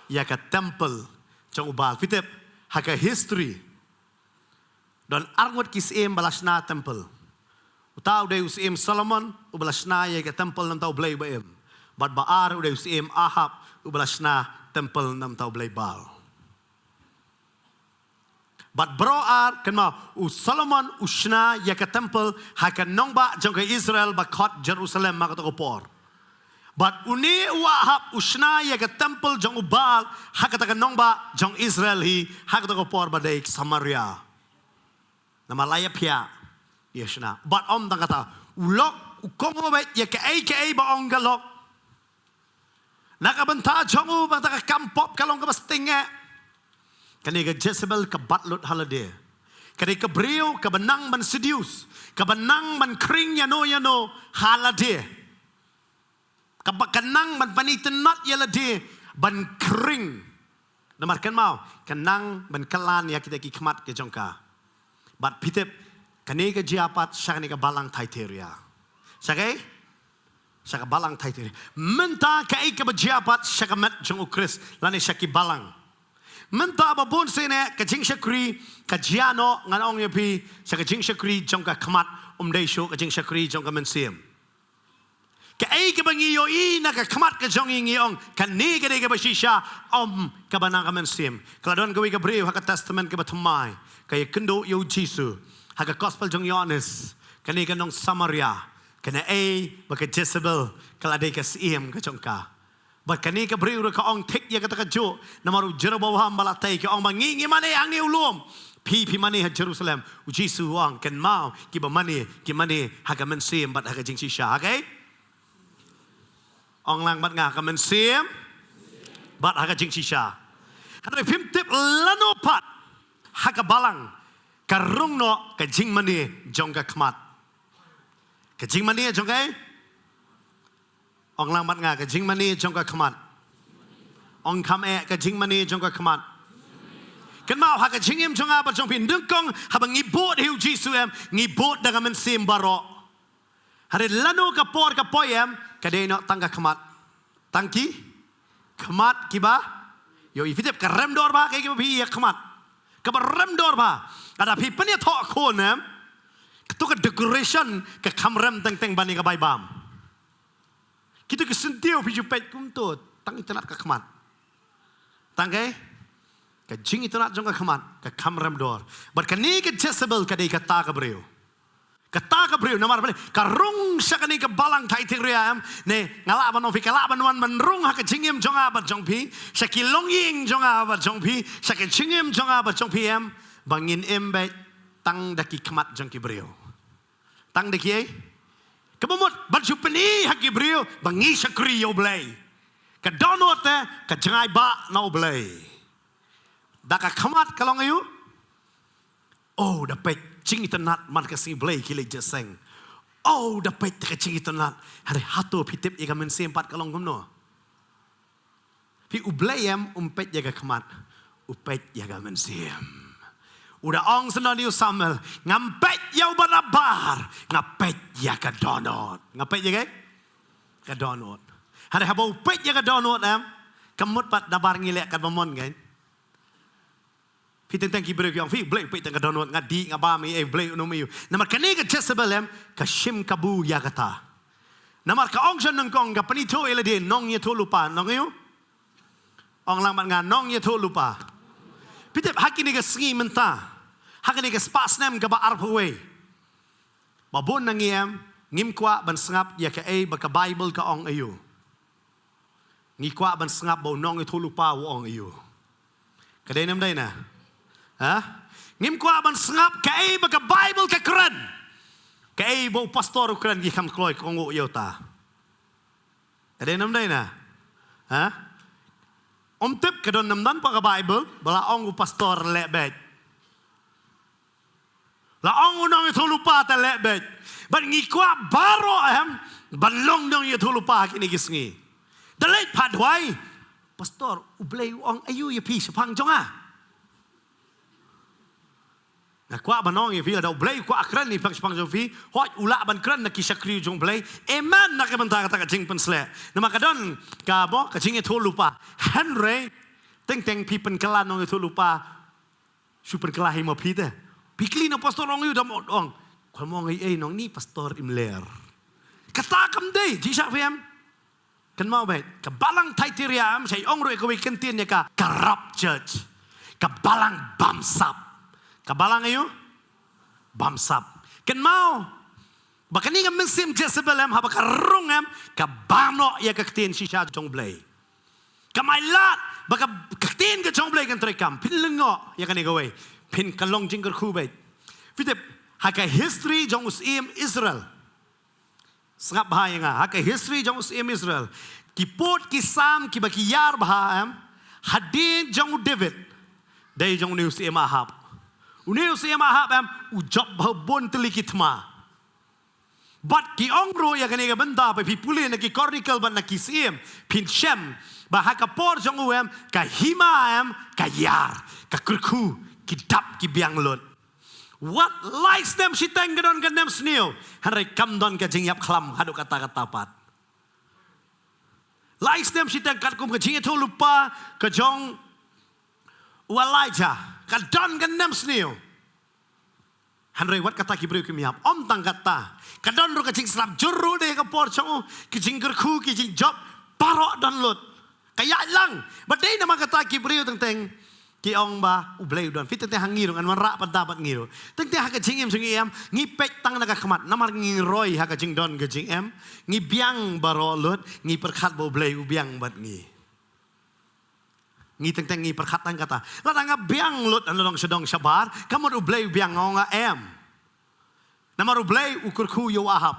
ïa ka temple jong u Baal. Phi tip, ha ka history, don arngut ki syiem ba la shna temple. Uta u dei u syiem Solomon, uba la shna ïa ka temple na bynta u Blei ba im. Bad ba ar u dei u syiem Ahab, uba la shna temple na bynta u Blei Baal. Bad baroh ar, kynmaw, u Solomon u shna ïa ka temple ha ka nongbah jong ka Israel ba khot Jerusalem ha kato ka por. Bad une u Ahab u shna ïa ka temple jong u Baal ha kata ka nongbah jong Israel hi, ha kato ka por ba dei Samaria. Namar la ïaphiah ïa shna. Bad ym tang kata, u lok u kohnguh beit ïa kaei kaei ba ong ka lok. Na ka bynta jong u, bynta ka kam pop ka long kaba sting eh. Kane ka Jezebel ka bat lut ha lade. Kane ka briew kaba nang ban seduce, kaba nang ban khring ïano ïano ha lade. Kaba ka nang ban pyni tynnat ïa lade ban khring. Namar kynmaw, ka nang ban kyllan ïa kita ki khmat ka jong ka. Bad phi tip, kane ka jia pat sha kane ka balang Thyatira. Sha kaei? Sha ka balang Thyatira. Mynta kaei kaba jia pat sha ka met jong u Khrist, lane sha ki balang. Mynta ba bun sien eh ka jingshakri ka jia noh, ngan ong ïa phi, sha ka jingshakri jong ka khmat, ym dei shuh ka jingshakri jong ka mynsiem. Kaei kaba ngi ïohi na ka khmat ka jong ngi, ngi ong, kane ka dei kaba shisha, ym kaba na ka mynsiem. Ka la don kawei ka briew ha ka Testament kaba thymmai, ka ïakynduh ïa u Jisu ha ka Gospel jong Ïoannis, kane ka nong Samaria, kane ei ba ka Jezebel ka la dei ka syiem ka jong ka. Bad kane ka briew ruh ka ong thik ïa kata kajuh, namar u Jeroboam ba la tei, ka ong ba ngi, ngi mane hangne u lum, phi, phi mane ha Jerusalem. U Jisu u ong, kynmaw, kiba mane ki mane ha ka mynsiem bad ha ka jingshisha. Ha kaei? Ong lang bad nga, ha ka mynsiem bad ha ka jingshisha. Hynrei phim tip lano pat ha ka balang ka rung noh ka jingmane jong ka khmat. Ka jingmane jong kaei? Ong lang bad nga, ka jingmane jong ka khmat. Ong kham eh, ka jingmane jong ka khmat. Kynmaw, ha ka jingim jong nga bad jong phi, nyngkong haba ngi bud ïa u Jisu em, ngi bud da ka mynsiem baroh. Hynrei lano ka por ka poi em, ka dei noh tang ka khmat. Tang ki khmat kiba ïohi. Phi tip, ka rem dor bha kaei kaba phi ïohi ha khmat. Kaba rem dor bha. Lada phi pynïathoh khun em, kato ka decoration ka kham rem teng teng ban ïa ka bai bam. Kito ki syntiew phi ju peit kumto, tang itynnat ka khmat. Tang kaei? Ka jingitynnat jong ka khmat ka kham rem dor. Bad kane ka Jezebel ka dei kata ka briew. Kata ka briew, namar balei? Ka rung sha kane ka balang Thyatira em, ne, nga lah ban ong phi, ka lah ban wan ban rung ha ka jingim jong nga bad jong phi, sha ki longïing jong nga bad jong phi, sha ka jingim jong nga bad jong phi em, ba ngin im beit tang da ki khmat jong ki briew. Tang da kiei? Kaba mut ban shu pyni ha ki briew ba ngi shakri ïa U Blei. Ka dohnud te ka jngai bha na U Blei. Da ka khmat ka long aïu? Oh, da peit jingitynnat man ka sngi Blei ki leit jingïaseng. Oh, da peit ka jingitynnat. Hynrei hato phi tip ïa ka mynsiem pat ka long kumno? Phi, U Blei em um peit ïa ka khmat, u peit ïa ka mynsiem. U da ong sngewbha ïa u Samuel, ngam peit ïa uba nabar, nga peit ïa ka dohnud. Nga peit ïa kaei? Ka dohnud. Hynrei haba u peit ïa ka dohnud em, kam mut pat nabar ngi leh katba mon kein. Phi teng teng ki briew ki ong phi, Blei phi teng ka dohnud, nga dih nga bam ïa Blei u nym ïa u. Namar kane ka Jezebel em, ka shim kabu ïa kata. Namar ka ong sha nongkong, ka pynithuh ïa lade nongïathuhlypa, nong ïa u. Ong lang bad nga, nongïathuhlypa. Phi tip ha kine ki sngi mynta, ha kine ki spah snem kaba arphew wei, ba bun na ngi em, ngim kwah ban sngap ïa kaei ba ka Baibl ka ong ïa u. Ngi kwah ban sngap ba u nongïathuhlypa u ong ïa u. Ka dei ne ym dei na? Ha? Ngim kwah ban sngap kaei ba ka Baibl ka kren. Kaei ba u pastor u kren, ngi kham kloi kohnguh ïa uta. Ka dei ne ym dei na? Ha? Ym tip, ka don ne ym don ha ka Baibl ba la ong u pastor leh beit. La ong u nongïathuhlypa te leh beit. Bad ngi kwah baroh em ban long nongïathuhlypa ha kine ki sngi. Te leit pat wai, pastor, U Blei u ong aïu ïa phi shaphang jong nga? Nga kwah ban ong ïa phi, lada U Blei u kwah kren ïa phi shaphang jong phi, hooid u lah ban kren na ki shakri jong U Blei. Amen. Na ka bynta kata ka jingpynsleh, namar ka don ka mo ka jingïathuhlypa. Hynrei teng teng phi pynkylla nongïathuhlypa, shu pynkylla hi mo phi te. Phi kylli na pastor ong ïa u, dam ong. Khlem ong ei ei, nong, ni pastor im ler. Kata kam dei jingshah phi em. Kynmaw beit, ka balang Thyatira em, shai ong ruh ïa kawei ka ktien ïa ka, corrupt church. Ka balang bamsap. Ka balang ïa u bamsap. Kynmaw ba kane ka mynsiem Jezebel em, haba ka rung em, ka bam noh ïa ka ktien shisha jong U Blei. Kam ailad ba ka, ka ktien ka jong U Blei kan treikam. Phin lyngngoh ïa kane kawei, phin ka long jingkyrkhu beit. Phi tip, ha ka history jong u Syiem Israel, sngap bha ïa nga, ha ka history jong u Syiem Israel, ki pud ki Salm kiba ki ïar bha em, hadien jong u David, dei jong une u Syiem Ahab. Une u Syiem Ahab em, u jop bha bun tylli ki thma. Bad ki ong ruh ïa kane ka bynta, ba phi pule na ki Chronicle bad na ki Syiem, phin shem ba ha ka por jong u em, ka hima em ka ïar, ka kyrkhu, ki dap ki biang lut. Wat lai snem shiteng ka don ka nemsniew, hynrei kam don ka jingïap khlam haduh katta katta pat. Lai snem shiteng, katkum ka jingïathuhlypa ka jong u Elijah, ka don ka nemsniew. Hynrei wat kata ki briew kim ïap. Ym tang kata, ka don ruh ka jingsngap jur ruh de ha ka por jong u, ki jingkyrkhu, ki jingjop, baroh don lut. Ka ïaid lang. Bad dei namar kata ki briew teng teng ki ong ba U Blei u don. Phi teng teng ha ngi ruh, ngan wanrah pat da bad ngi ruh. Teng teng ha ka jingim jong ngi em, ngi peit tang na ka khmat, namar ngi roi ha ka jingdon ka jingem, ngi biang baroh lut, ngi pyrkhat ba U Blei u biang bad ngi. Ngi teng teng ngi pyrkhat tang kata, lada nga biang lut, nga long sha dong shabar, ka mut U Blei u biang, nga ong em. Namar U Blei u kyrkhu ïa u Ahab.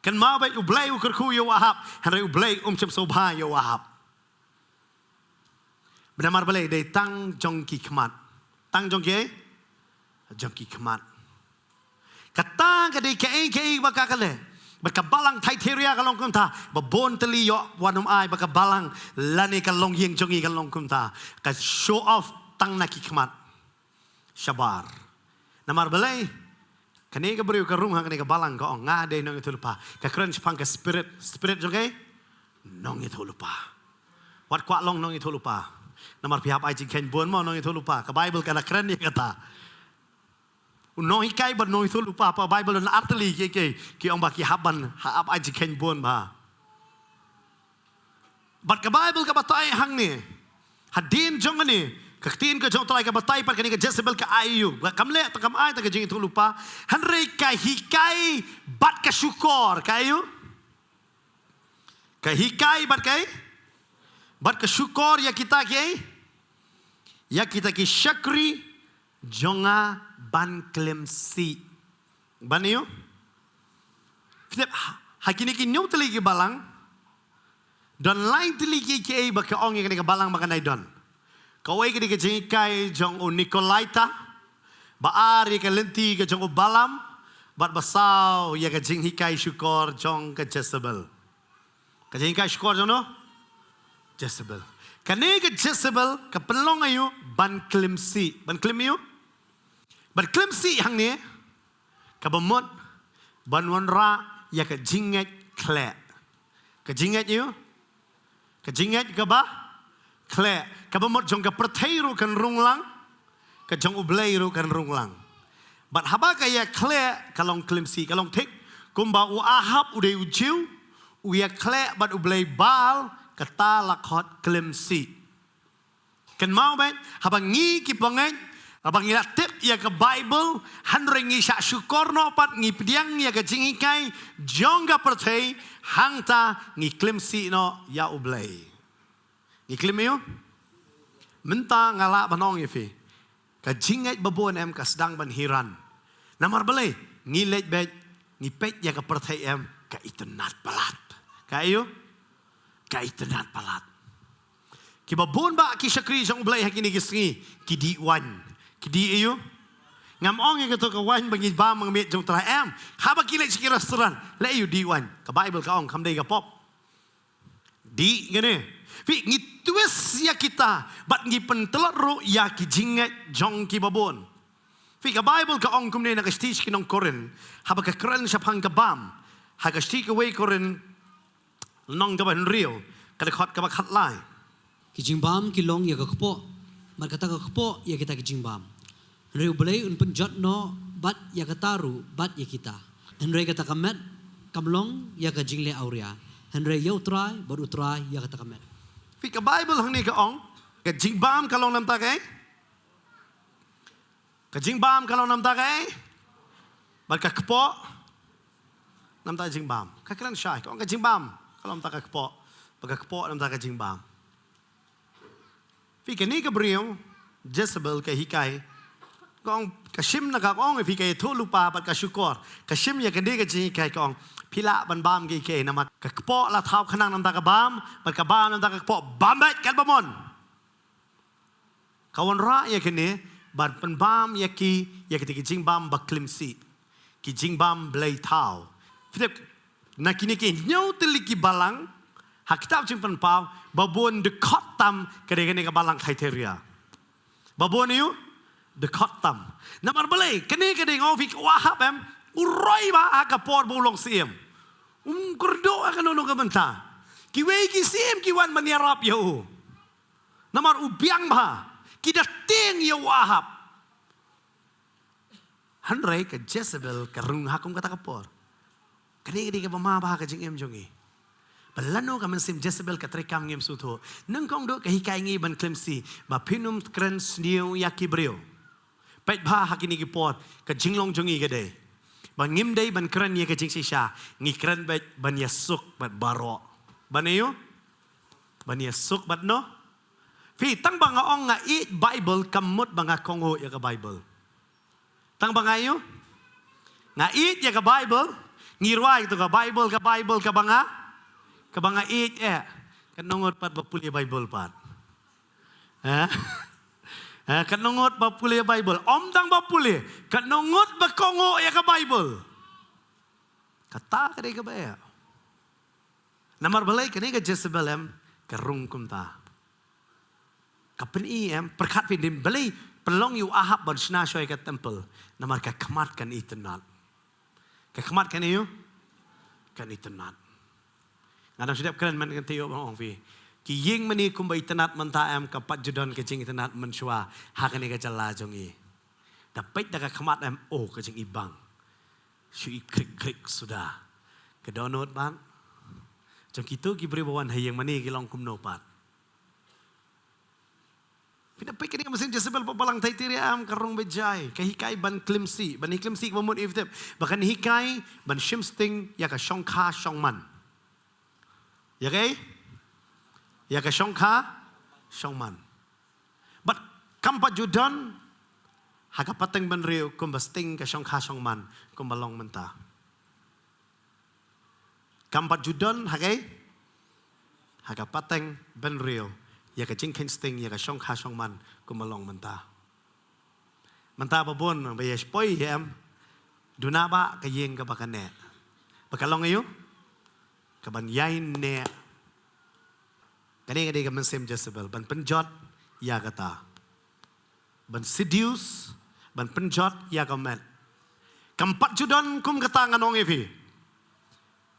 Kynmaw beit, U Blei u kyrkhu ïa u Ahab, hynrei U Blei um shym sngewbha ïa u Ahab. Namar balei? Dei tang jong ki khmat. Tang jong ki, jong ki khmat. Kata ka dei kaei kaei ba ka, ka leh. Ba ka balang Thyatira ka long kumta, ba bun tylli ïoh wan ym ai ba ka balang lane ka longïing jong ngi ka long kumta. Ka show off tang na ki khmat. Shabar. Namar balei? Kane ka briew ka rung ha kane ka balang, ka ong, nga dei nongïathuhlypa. Ka kren shaphang ka spirit, spirit jong ka nongïathuhlypa. Wat kwah long nongïathuhlypa. Namar phi hap ai jingkheiñ bun mo nongïathuhlypa. Ka Baibl ka la kren ïa kata. U nonghikai bad nongïathuhlypa, ha Baibl don artylli ki, ki, ki ong ba ki hap ban, hap ai jingkheiñ bun bha. Bad ka Baibl ka batai hangne, hadien jong kane, ka ktien ka jong U Trai ka batai pat kane ka Jezebel ka aïu. Ba kam leh tang, kam ai tang ka jingïathuhlypa, hynrei ka hikai bad ka shukor, ka aïu? Ka hikai bad ka, bad ka shukor ïa kita ki, ïa kita ki shakri jong nga ban khlem sih. Ban ïu? Phi tip, ha kine ki hynñiew tylli ki balang, don lai tylli ki, kiei ba ka ong ïa kane ka balang ba kan nai don. Kawei ka dei ka jinghikai jong u Nikolaita, ba ar ïa ka lynti ka jong u Balaam, bad ba saw ïa ka jinghikai shukor jong ka Jezebel. Ka jinghikai shukor jong no? Jezebel. Kane ka Jezebel ka pynlong aïu? Ban khlem sih. Ban khlem aïu? Ban khlem sih hangne, kaba mut ban wanrah ïa ka jingngeit khleh. Ka jingngeit aïu? Ka jingngeit kaba khleh. Kaba mut jong ka pyrthei ruh kan rung lang, ka jong U Blei ruh kan rung lang. Bad haba ka ïakhleh ka long klim sih, ka long thik. Kumba u Ahab u dei u Jiw, u ïakhleh bad u blei Baal, kata la khot klim sih. Kynmaw beit, haba ngi ki bangeit, haba ngi la tip ïa ka Baibl, hynrei ngi shah shukor noh pat, ngi pdiang ïa ka jinghikai jong ka pyrthei, hangta ngi klim sih noh ïa U Blei. Ngi klim ïa u? Mynta nga lah ban ong ïa phi, ka jingngeit babun em ka sdang ban hiran. Namar balei? Ngi leit beit, ngi peit ïa ka pyrthei em, ka itynnad palat. Ka ïa u? Ka itynnad palat. Kiba bun ba ki shakri jong U Blei ha kine ki sngi, ki dih waiñ. Ki dih ïa u? Ngam ong ïa kato ka waiñ ba ngi bam ha ka miet jong U Trai, em. Haba ki leit sha ki restaurant, leh ïa u dih waiñ. Ka Baibl ka ong, kam dei ka pop. Dih kane. Phi, ngi twist ïa kita, bad ngi pyntlot ruh ïa ki jingngeit jong kiba bun. Phi, ka Baibl ka ong kumne na ka shithi sha ki nong Korinth, haba ka kren shaphang ka bam. Ha ka shithi kawei Korinth, lynnong kaba hynriew, ka dkhot kaba khatlai. Ki jingbam ki long ïa ka kpoh, bad kata ka kpoh ïa kita ki jingbam. Hynrei U Blei un pynjot noh bad ïa kata ruh bad ïa kita. Hynrei kata ka met kam long ïa ka jingleh awria, hynrei ïa U Trai, bad U Trai ïa kata ka met. Phi, ka Baibl hangne ka ong, ka jingbam ka long namar kaei? Ka jingbam ka long namar kaei? Bad ka kpoh namar ka jingbam. Ka kren shai, ka ong ka jingbam ka long namar ka kpoh, bad ka kpoh namar ka jingbam. Phi, kane ka briew Jezebel ka hikai, ka ong, ka shim na ka, ka ong phi, ka ïathuhlypa bad ka shukor. Ka shim ïa kane ka jinghikai, ka ong, phi lah ban bam kiei kiei, namar ka kpoh la thaw khnang namar ka bam, bad ka bam namar ka kpoh, bam beit katba mon. Ka wanrah ïa kine ban pynbam ïa ki, ïa kita ki jingbam ba klim sih, ki jingbam blei thaw. Phi tip, na kine ki hynñiew tylli ki balang ha kitab Jingpynpaw, ba bun dkhot tam ka dei kane ka balang Thyatira. Ba bun ïa u dkhot tam. Namar balei? Kane ka dei, nga ong phi, u Ahab em, u roi bha ha ka por ba u long syiem. Um kyrduh ha kano kano ka bynta. Kiwei ki syiem ki wan ban ïarap ïa u. Namar u biang bha, ki da tieng ïa u Ahab. Hynrei ka Jezebel ka rung ha kum kata ka por. Kane ka dei kaba ma bha ka jingim jong ngi. Ba lano ka mynsiem Jezebel ka treikam, ngim sngewthuh. Nyngkong duh ka hikai ngi ban klim sih, ba phin ym kren sniew ïa ki briew. Peit bha ha kine ki por, ka jinglong jong ngi ka dei ba ngim dei ban kren ïa ka jingshisha, ngi kren beit ban ïasuk bad baroh. Ban ïa u? Ban ïasuk bad no? Phi, tang ba nga ong nga ïeit Baibl, kam mut ba nga kohnguh ïa ka Baibl. Tang ba nga ïa u? Nga ïeit ïa ka Baibl, ngi rwai tu ka Baibl, ka Baibl kaba nga, kaba nga ïeit eh. Katno ngut pat ba pule Baibl pat? Eh? Eh, katno ngut ba pule Baibl? Ym tang ba pule, katno ngut ba kohnguh ïa ka Baibl? Kata ka dei kaba eh. Namar balei? Kane ka Jezebel em, ka rung kumta. Ka pyni em, pyrkhat phi, dei balei pynlong ïa u Ahab ban shna shuwa ïa ka temple? Namar ka khmat kan itynnad. Ka khmat kan ïa u? Kan itynnad. Nga dang shu dep kren mynta, kan ïoh ban ong phi, ki ïing mane kumba itynnad mynta em, kam pat ju don ka jingitynnad mynshuwa ha kane ka jylla jong ngi. Da peit da ka khmat em, oh, ka jingibang. Shu i khrik khrik suda. Ka dohnud pat jong kito ki briew ba wan ha ïing mane ki long kumno pat? Phi da peit kane ka mynsiem Jezebel, ba balang Thyatira em, ka rung beit jai, ka hikai ban klim sih, ban hi klim sih kaba mut, phi tip, ba kan hikai ban shim sting ïa ka shongkha shongman. Ïa kaei? Ïa ka shongkha shongman. Bad kam pat ju don ha ka pateng bynriew kumba sting ka shongkha shongman kumba long mynta. Kam pat ju don ha kaei? Ha ka pateng bynriew ïa ka jingkheiñ sting, ïa ka shongkha shongman kumba long mynta. Mynta ba bun ba ïa poi em, duna ba ka ïing kaba ka neh, ba ka long ïa u, kaban ïai neh. Kane ka dei ka mynsiem Jezebel, ban pynjot ïa kata, ban seduce, ban pynjot ïa ka met. Kam pat ju don kum kata, ngan ong ïa phi.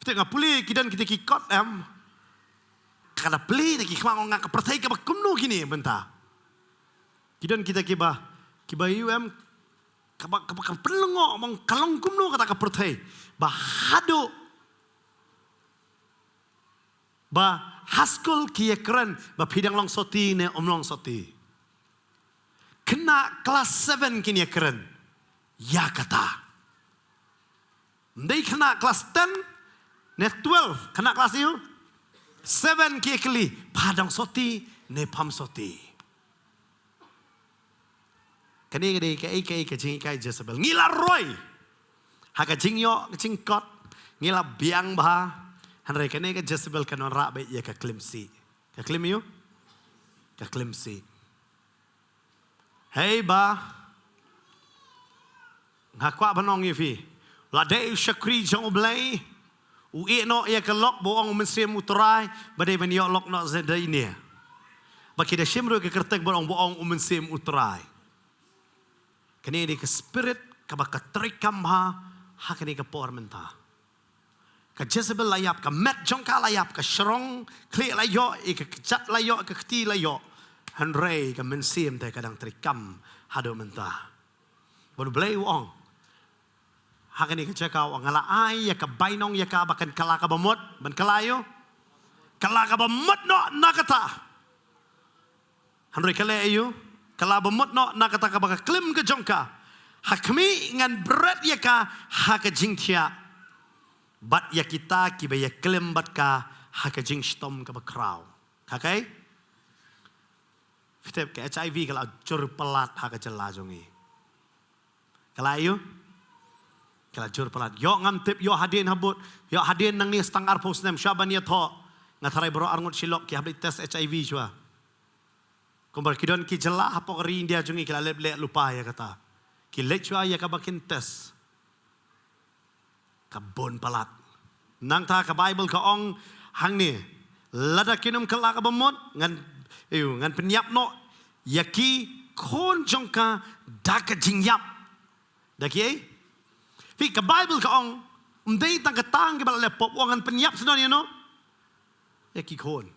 Phi tip, nga pule ki don kita ki kot em, ka da plie na ki khmat, nga ong, nga, ka pyrthei kaba kumno kine mynta. Ki don kita kiba Kiba ïoh em, kaba, kaba ka pynlyngngoh, mong ka long kumno kata ka pyrthei. Ba haduh, ba ha skul ki ïakren, ba phi dang long soti ne ym long soti. Khynnah klas seven kin ïakren ïa kata. Ym dei khynnah klas ten ne twelve, khynnah klas ïu seven ki ïakylli, pha dang soti ne pham soti. Kane ka dei kaei kaei ka jinghikai Jezebel. Ngi la roi ha ka jingïoh ka jingkot, ngi la biang bha. Hynrei kane ka Jezebel kan wanrah beit ïa ka klim sih. Ka klim ïu? Ka klim sih. Hei ba, nga kwah ban ong ïa phi, la dei u shakri jong U Blei, u ïeh noh ïa ka lok ba ong U Mynsiem U Trai, ba dei ban ïoh lok noh zedei ne. Ba ki da shim ruh ka kyrteng ba ong, ba ong U Mynsiem U Trai. Kane dei ka spirit kaba ka treikam bha ha kane ka por mynta. Ka Jezebel la ïap, ka met jong ka la ïap, ka shrong khlieh la ïoh, ïa ka kjat la ïoh, ka kti la ïoh. Hynrei ka mynsiem te ka dang treikam haduh mynta. Bad U Blei u ong ha kane ka jaka, u ong, nga la ai ïa ka bainong ïa ka ba kan kylla kaba mut, ban kylla ïu, kylla kaba mut noh na kata. Hynrei ka leh ïu, kylla ba mut noh na kata kaba ka klim ka jong ka. Ha khmih ngan bret ïa ka ha ka jingthiah, bad ïa kita kiba ïaklim bad ka ha ka jingshitom kaba khraw. Ka kaei? Phi tip, ka H I V ka la jur palat ha ka jylla jong ngi. Ka la ïu, ka la jur palat. Ïoh ngam tip, ïoh hadien habud, ïoh hadien nangne stang arphew snem, shuwa ban ïathoh, nga tharai baroh arngut shilok ki hap leit test H I V shuwa. Kumba ki don ki jylla hapoh ka ri India jong ngi ki la leh leh lypa ïa kata. Ki leit shuwa ïa kaba kin test. Ka bun palat. Nangta ka Baibl ka ong hangne, lada kin ym kylla kaba mut, ngan, ïu, ngan pynïap noh ïa ki khun jong ka da ka jingïap. Da kiei? Phi, ka Baibl ka ong, ym dei tang ka tang kiba la leh pop, u ong ngan pynïap sdang ïano? Ïa ki khun.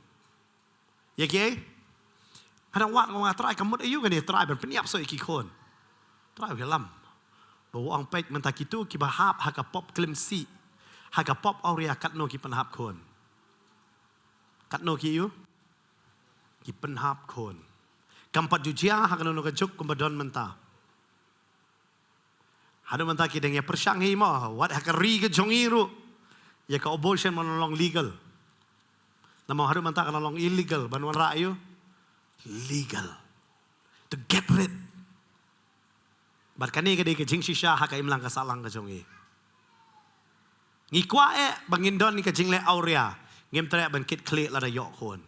Ïa kiei? Nga dang wad, nga ong, Trai, ka mut aïu kane Trai ban pynïap shuh ïa ki khun? Trai u ïalam. Ba u ong, peit mynta kito kiba hap ha ka pop klim sih, ha ka pop awria, katno ki pynhap khun? Katno ki ïu? Ki pynhap khun. Kam pat ju jia ha kano kano ka juk kumba don mynta. Haduh mynta ki dang ïa pyrshang hi mo, wat ha ka ri ka jong ngi ruh, ïa ka abortion man long legal. Namar haduh mynta ka long illegal, ban wanrah ïu legal. To get rid. Bad kane ka dei ka jingshisha ha ka imlang ka sahlang ka jong ngi. Ngi kwah eh ba ngin don ka jingleh awria, ngim treh ban kit khlieh lada ïoh khun.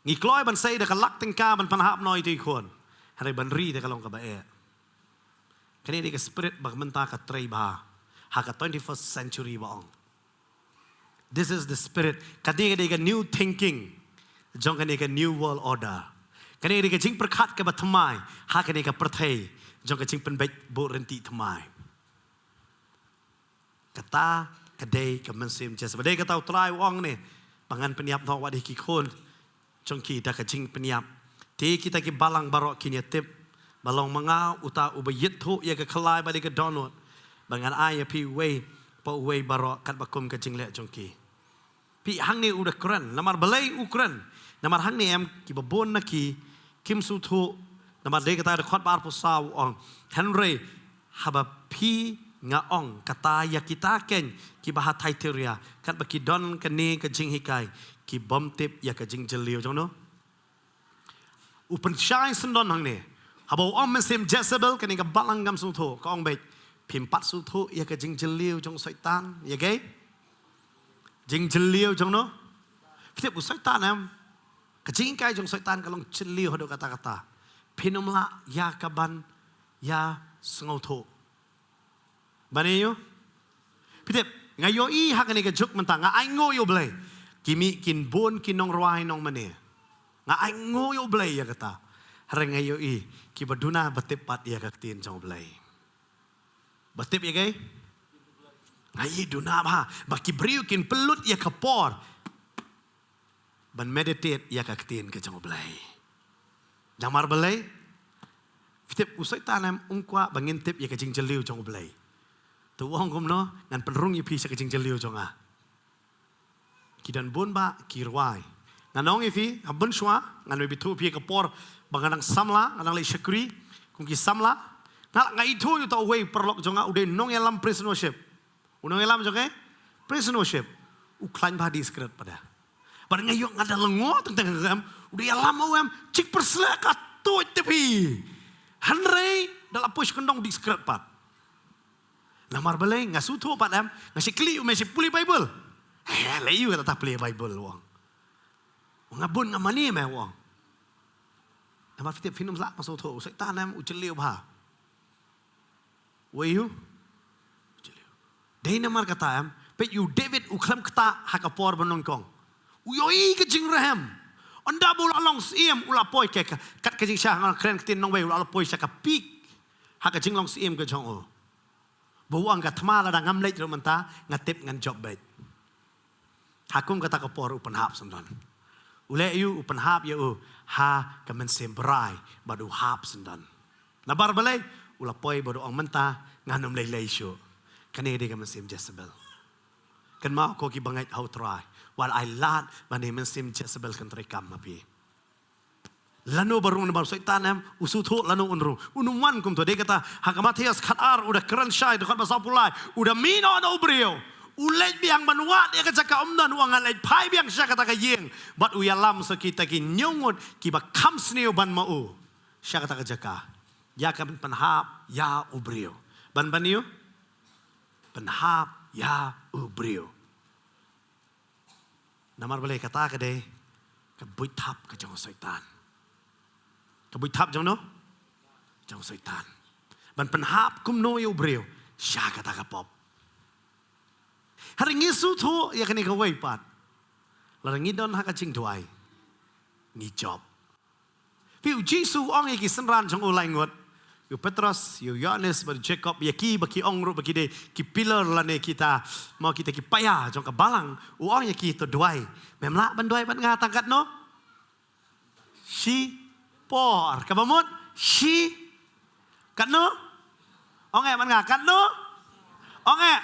Ngi kloi ban sei da ka lak tyngka ban pynhap noh ïa ki khun. Hynrei ban ri da ka long kaba eh. Kane dei ka spirit ba mynta ka trei bha ha ka twenty-first century ba ong. This is the spirit. Kane dei ka new thinking jong kane ka new world order. Kane dei ka jingpyrkhat kaba thymmai ha kane ka pyrthei jong ka jingpynbeit buh rynti thymmai. Kata ka dei ka mynsiem Jezebel. Dei kata U Trai u ong ne, ba ngan pynïap noh wat ïa ki khun jong ki da ka jingpynïap. Te kita ki balang baroh kin ïa tip ba long ma nga uta uba ïit thuh ïa ka khlai bad ïa ka dohnud, ba ngan ai ïa phi uwei pa uwei baroh katba kum ka jingleh jong ki. Phi, hangne u da kren, namar balei u kren? Namar hangne em kiba bun na ki kim sngewthuh, namar dei kata da khot ba arphew saw u ong. Hynrei haba phi, nga ong kata ïa kita keiñ kiba ha Thyatira, katba ki don kane ka jinghikai, ki bym tip ïa ka jingjylliew jong no. U pynshai syndon hangne. Haba u ong mynsiem Jezebel, kane ka balang kam sngewthuh, ka ong beit, phim pat sngewthuh ïa ka jingjylliew jong Soitan, ïa kaei? Jingjylliew jong no? Phi tip u Soitan em, ka jinghikai jong Soitan ka long jylliew haduh katta katta. Phin ym lah ïa kaban ïa sngewthuh. Ban ïohi? Phi tip, nga ïohi ha kane ka juk mynta, nga ainguh ïa U Blei. Ki mih kin bun ki nongrwai nongmane. Nga ainguh ïa U Blei ïa kata. Hynrei nga ïohi kiba duna ba tip pat ïa ka ktien jong U Blei. Ba tip ïa kaei? Nga ïohi duna bha ba ki briew kin pynlut ïa ka por ban meditate ïa ka ktien ka jong U Blei. Namar balei? Phi tip u Soitan em, um kwah ba ngin tip ïa ka jingjylliew jong U Blei. To u ong kumno, ngan pynrung ïa phi sha ka jingjylliew jong nga. Ki don bun bah ki rwai. Ngan ong ïa phi, ha bun shuwa, ngan ym ithuh ïa phi ka por ba nga dang samla, nga dang leit shakri kum ki samla. Nga, nga ithuh ïa uta uwei u paralok jong nga, u dei u nongïalam praise and worship. U nongïalam jong ka praise and worship. U khlaiñ bha, discreet pat de. Bad nga ïoh, nga da lyngngoh teng teng, em, u dei ïalam u em, jingpyrshah ka tuid te phi. Hynrei da la poi sha kyndong, discreet pat. Namar balei? Nga sngewthuh pat em, nga shu kylli u, me shu pule Baibl? Eh, lei ïa u, kata pule Baibl u ong. Nga bun, nga mane me u ong. Namar phi tip, phin ym lah ban sngewthuh, u Soitan em u jylliew bha. Wei u jylliew. Dei namar kata em, peit ïa u David u khlem ktah ha ka por ba nyngkong. U ïohi ka jingrhem. Ynda ba u la long syiem, u la poi, ka, ka, kat ka jingshah, nga kren ktien nongwei, u la poi sha ka peak ha ka jinglong syiem ka jong u. Ba u ong, ka thma lada ngam leit ruh mynta, nga tip ngan jop beit. Ha kum kata ka por u pynhap syndon. U leh ïa u, u pynhap ïa u ha ka mynsiem brai bad u hap syndon. Namar balei? U la poi bad u ong, mynta ngan ym lei lei shuh. Kane dei ka mynsiem Jezebel. Kynmaw ko ki bangeit ha U Trai, wat ai lad ba ne mynsiem Jezebel kan treikam ha phi. Lano ba rung namar u Soitan em, u sngewthuh lano un rung. Un ym wan kumto, dei kata ha ka Mathaios khatar, u da kren shai, dkhot ba sawphew lai, u da mih noh na u briew. U leit biang ban wad ïa ka jaka um don, u ong, ngan leit phai biang sha kata ka ïing. Bad u ïalam sa kita ki hynñiew ngut kiba kham sniew ban ma u sha kata ka jaka. Ïa ka ban pynhap ïa u briew. Ban, ban ïa u pynhap ïa u briew. Namar balei? Kata ka dei ka buit thap ka jong u Soitan. Ka buit thap jong no? Jong u Soitan. Ban pynhap kumno ïa u briew sha kata ka pop. Hynrei ngi sngewthuh ïa kane kawei pat. Lada ngi don ha ka jingduwai, ngi jop. Phi, u Jisu u ong ïa ki synran jong u lai ngut, ïa u Petros, ïa u Ïohannes bad u Jakob, ïa ki ba ki ong ruh ba ki dei ki pillar lane kita, mo, kita ki paia jong ka balang. U ong ïa ki, to duwai. Mem lah ban duwai bad nga tang katno? Shipor. Kaba mut, shi, katno? Ong eh bad nga, katno? Ong eh.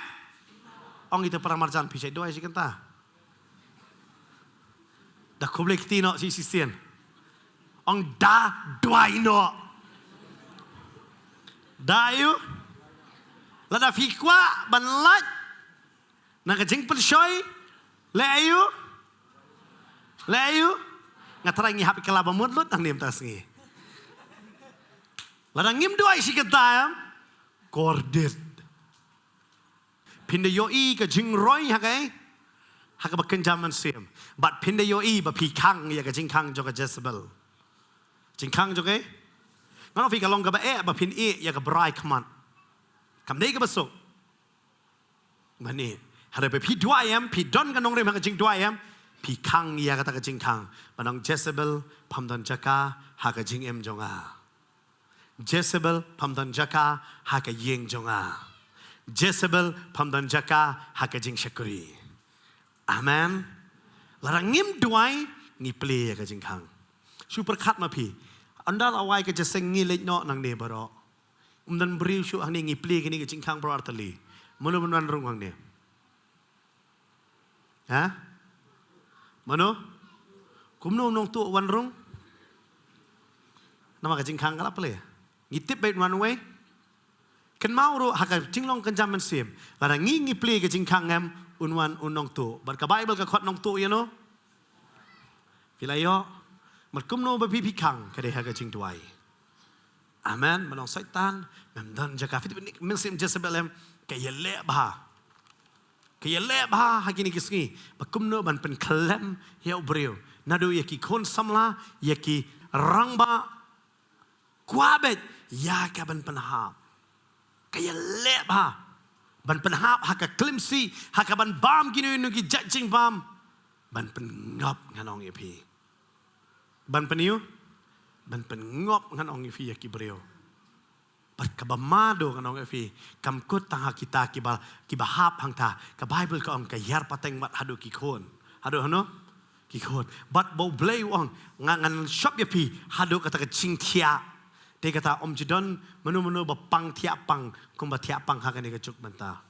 Ong ito para marjan, phi shait duwai shi kynta. Da khublei kti noh shi shisien. Ong da duwai noh. Da ïa u. Lada phi kwah ban lait na ka jingpynshoi, leh ïa u. Leh ïa u. Nga trai ngi hap ïa ka laba mut lut hangne mynta sngi. Lada ngim duwai shi kynta em, kordit. Phin da ïohi ka jingroi ha kaei? Ha kaba kynja mynsiem. Bad phin da ïohi ba phi khang ïa ka jingkhang jong ka Jezebel. Jingkhang jong kaei? Ngan ong phi, ka long kaba eh ba phin ïeh ïa ka brai khmat. Kam dei kaba suk. Mane, hynrei ba phi duwai em, phi don ka nongrim ha ka jingduwai em, phi khang ïa kata ka jingkhang. Ban ong, Jezebel, pham don jaka ha ka jingim jong nga. Jezebel, pham don jaka ha ka ïing jong nga. Jezebel, pham don jaka ha ka jingshakri. Amen. Lada ngim duwai, ngi plie ïa ka jingkhang. Shu pyrkhat ma phi. Ynda la wai ka jingïaseng, ngi leit noh nangne baroh. Um don briew shuh hangne, ngi plie kane ka jingkhang baroh artylli. Mano ban wan rung hangne? Ha? Mano? Kumno u nongtuh wan rung? Namar ka jingkhang ka la plie. Ngi tip beit un wan uwei. Kynmaw ruh ha ka jinglong kynja mynsiem. Lada ngi, ngi plie ka jingkhang em, un wan u nongtuh. Bad ka Baibl ka khot nongtuh ïano? Phi la ïoh? Bad kumno ba phi, phi khang? Ka dei ha ka jingduwai. Amen. Ban ong, Soitan, mem don jaka. Phi tip, mynsiem Jezebel em, ka ïaleh bha. Ka ïaleh bha ha kine ki sngi. Ba kumno ban pynkhlem ïa u briew. Naduh ïa ki khun samla, ïa ki rangbah. Kwah beit ïa ka ban pynhap. Ka ïaleh bha. Ban pynhap ha ka klim sih, ha ka ban bam kino kino ki jait jingbam. Ban pynngop, ngan ong ïa phi. Ban pynïoh, ban pynngop, ngan ong ïa phi, ïa ki briew. Bad kaba mado, ngan ong ïa phi, kam kut tang ha kita kiba, kiba hap hangta. Ka Baibl ka ong ka ïar pateng bad haduh ki khun. Haduh hano? Ki khun. Bad ba U Blei u ong, nga, ngan shop ïa phi haduh kata ka jingthiah. Te kata ym ju don mano mano ba pang thiah pang kumba thiah pang ha kane ka juk mynta.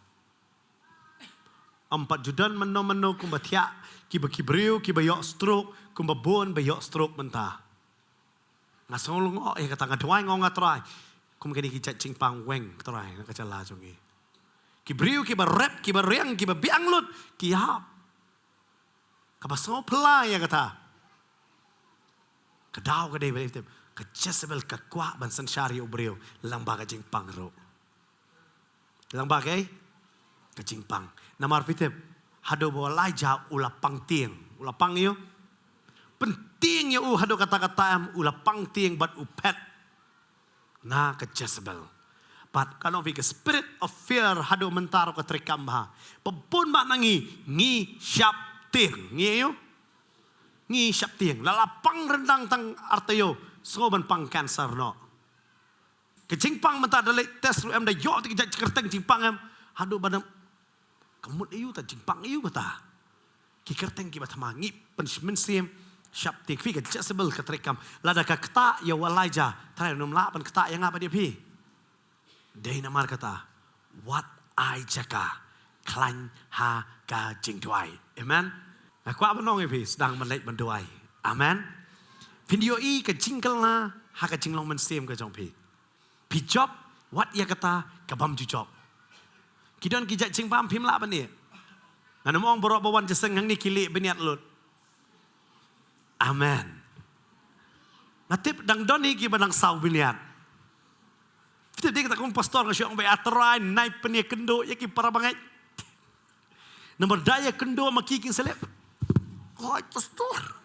Ym pat ju don mano mano kumba thiah, kiba ki briew kiba ïoh stroke kumba bun ba ïoh stroke mynta. Nga sngew lyngngoh ïa kata, nga duwai, nga ong, Trai, kum kine ki jait jingpang weng, Trai, na ka jylla jong ngi. Ki briew kiba rep, kiba riang, kiba biang lut, ki ïap. Kaba sngewphylla ïa kata. Ka daw ka dei ba dei, ka Jezebel ka kwah ban synshar ïa u briew lyngba ka jingpang ruh. Lyngba kaei? Ka jingpang. Namar phi tip, haduh ba u Elijah u la pang tieng. U la pang ïa u. Pyntieng ïa u haduh katta katta em, u la pang tieng bad u phet na ka Jezebel. Bad ka long phi ka spirit of fear haduh mynta ruh ka treikam bha. Ba bun ba na ngi, ngi shaptieng. Ngi ïa u? Ngi shaptieng. La la pang ryndang tang ar taïew, sngew ban pang cancer noh. Ka jingpang mynta da leit test ruh em, da ïoh te ki jait kyrteng jingpang em. Haduh ba dang ka mut ïa u ta, jingpang ïa u kata. Ki kyrteng kiba thma, ngi pynmynsiem shaptieng. Phi, ka Jezebel ka treikam. Lada ka ktah ïa u Elijah, Trai, ym lah ban ktah ïa nga bad ïa phi. Dei namar kata, wat ai jaka khlaiñ ha ka jingduwai. Amen. Nga kwah ban ong ïa phi, sdang ban leit ban duwai. Amen. Phin ïohi ka jingkylla ha ka jinglong mynsiem ka jong phi. Phi jop, wat ïa kata ka bym ju jop. Ki don ki jait jingbam phim lah ban ïeh. Ngan ym ong baroh ba wan jingïaseng hangne ki leh bniat lut. Amen. Nga tip dang don hi kiba dang saw bniat. Phi tip, dei kata kum pastor nga shu ong ba, A Trai, nai pynïakynduh ïa ki para bangeit. Namar da ïakynduh ma ki, kin sa leh. Hooid pastor.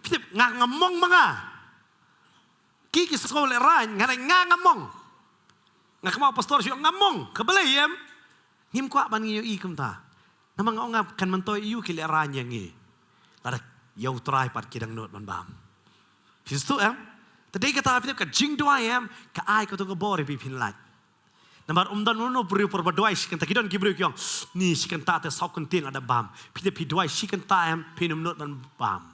Phi tip, nga ngam ong ma nga. Ki ki sngewlehraiñ, nga, nga ngam ong. Nga kynmaw pastor shu ong ngam ong, kaba lei em. Ngim kwah ban ngi ïohi kumta. Namar nga ong nga kan myntoi ïa u ki lehraiñ ïa ngi. Lada ïa U Trai pat ki dang nud ban bam. Phi sngewthuh em? Te dei kata phi tip, ka jingduwai em, ka ai kato ka bor ïa phi, phin lait. Namar ym don uno u briew por ba duwai shi kynta. Ki don ki briew ki ong, ni shi kynta te saw kyntien la dep bam. Phi te phi duwai shi kynta em, phin ym nud ban bam.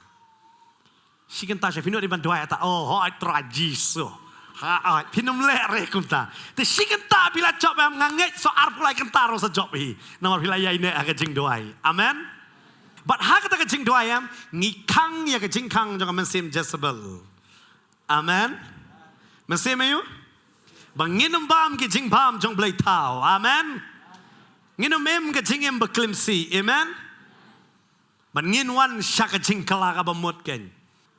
Shi kynta sha phin nud ban duwai ata, oh, hooid Trai Jisu. Ha, hooid, phin ym leh re kumta. Te shi kynta phi la jop em, nga ngeit sa arphew lai kynta ruh sa jop hi. Namar phi la ïaineh ha ka jingduwai. Amen. Bad ha kata ka jingduwai em, ngi khang ïa ka jingkhang jong ka mynsiem Jezebel. Amen. Mynsiem aïu? Ba ngin ym bam ki jingbam jong blei thaw. Amen. Ngin ym im ka jingim ba khlem sih. Amen. Ba ngin wan sha ka jingkylla kaba mut keiñ.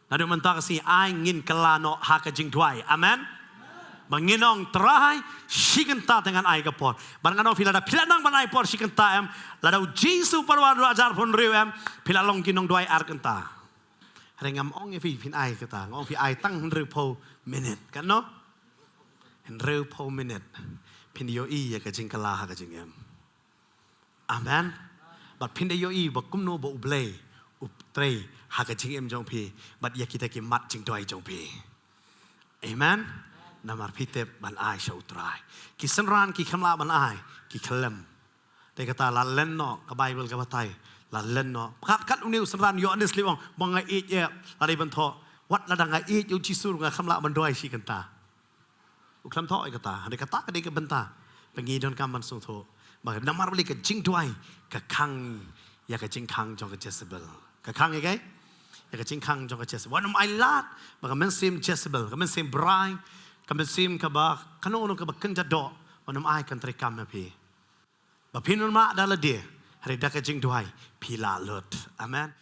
Naduh mynta ka sngi ai ngin kylla noh ha ka jingduwai. Amen. Ba ngin ong Trai, shi kynta te ngan ai ka por. Ba ngan ong phi lada phi la nang ban ai por shi kynta em, lada U Jisu u pynwan haduh hajar phew hynriew em, phi la long ki nongduwai ar kynta. Hynrei ngam ong ïa phi phin ai kata, nga ong phi ai tang hynriewphew minit, kan no? Hynriewphew minit. Phin ïohi ïa ka jingkylla ha ka jingim. Amen. Bad phin da ïohi ba kumno ba U Blei u trei ha ka jingim jong phi bad ïa kita ki mat jingduwai jong phi. Amen. Namar phi tip ban ai sha U Trai. Ki synran ki khlem lah ban ai, ki khlem. Te kata la len noh, ka Baibl ka batai, la len noh. Kat kat une u synran Ïoannis leh ong, ba nga ïeit ïa, la dei ban thoh. Wat lada nga ïeit ïa U Jisu nga khlem lah ban duwai shi kynta. U khlem thoh ïa kata, hynrei kata ka dei ka bynta ba ngi donkam ban sngewthuh. Ba namar balei ka jingduwai ka khang ïa ka jingkhang jong ka Jezebel. Ka khang ïa kaei? Ïa ka jingkhang jong ka Jezebel. Wat nym ai lad ba ka mynsiem Jezebel, ka mynsiem brai, ka mynsiem kaba kano kano kaba kynja doh, wat nym ai kan treikam ïa phi. Ba phin ym lah da lade, hynrei da ka jingduwai phi lah lut. Amen.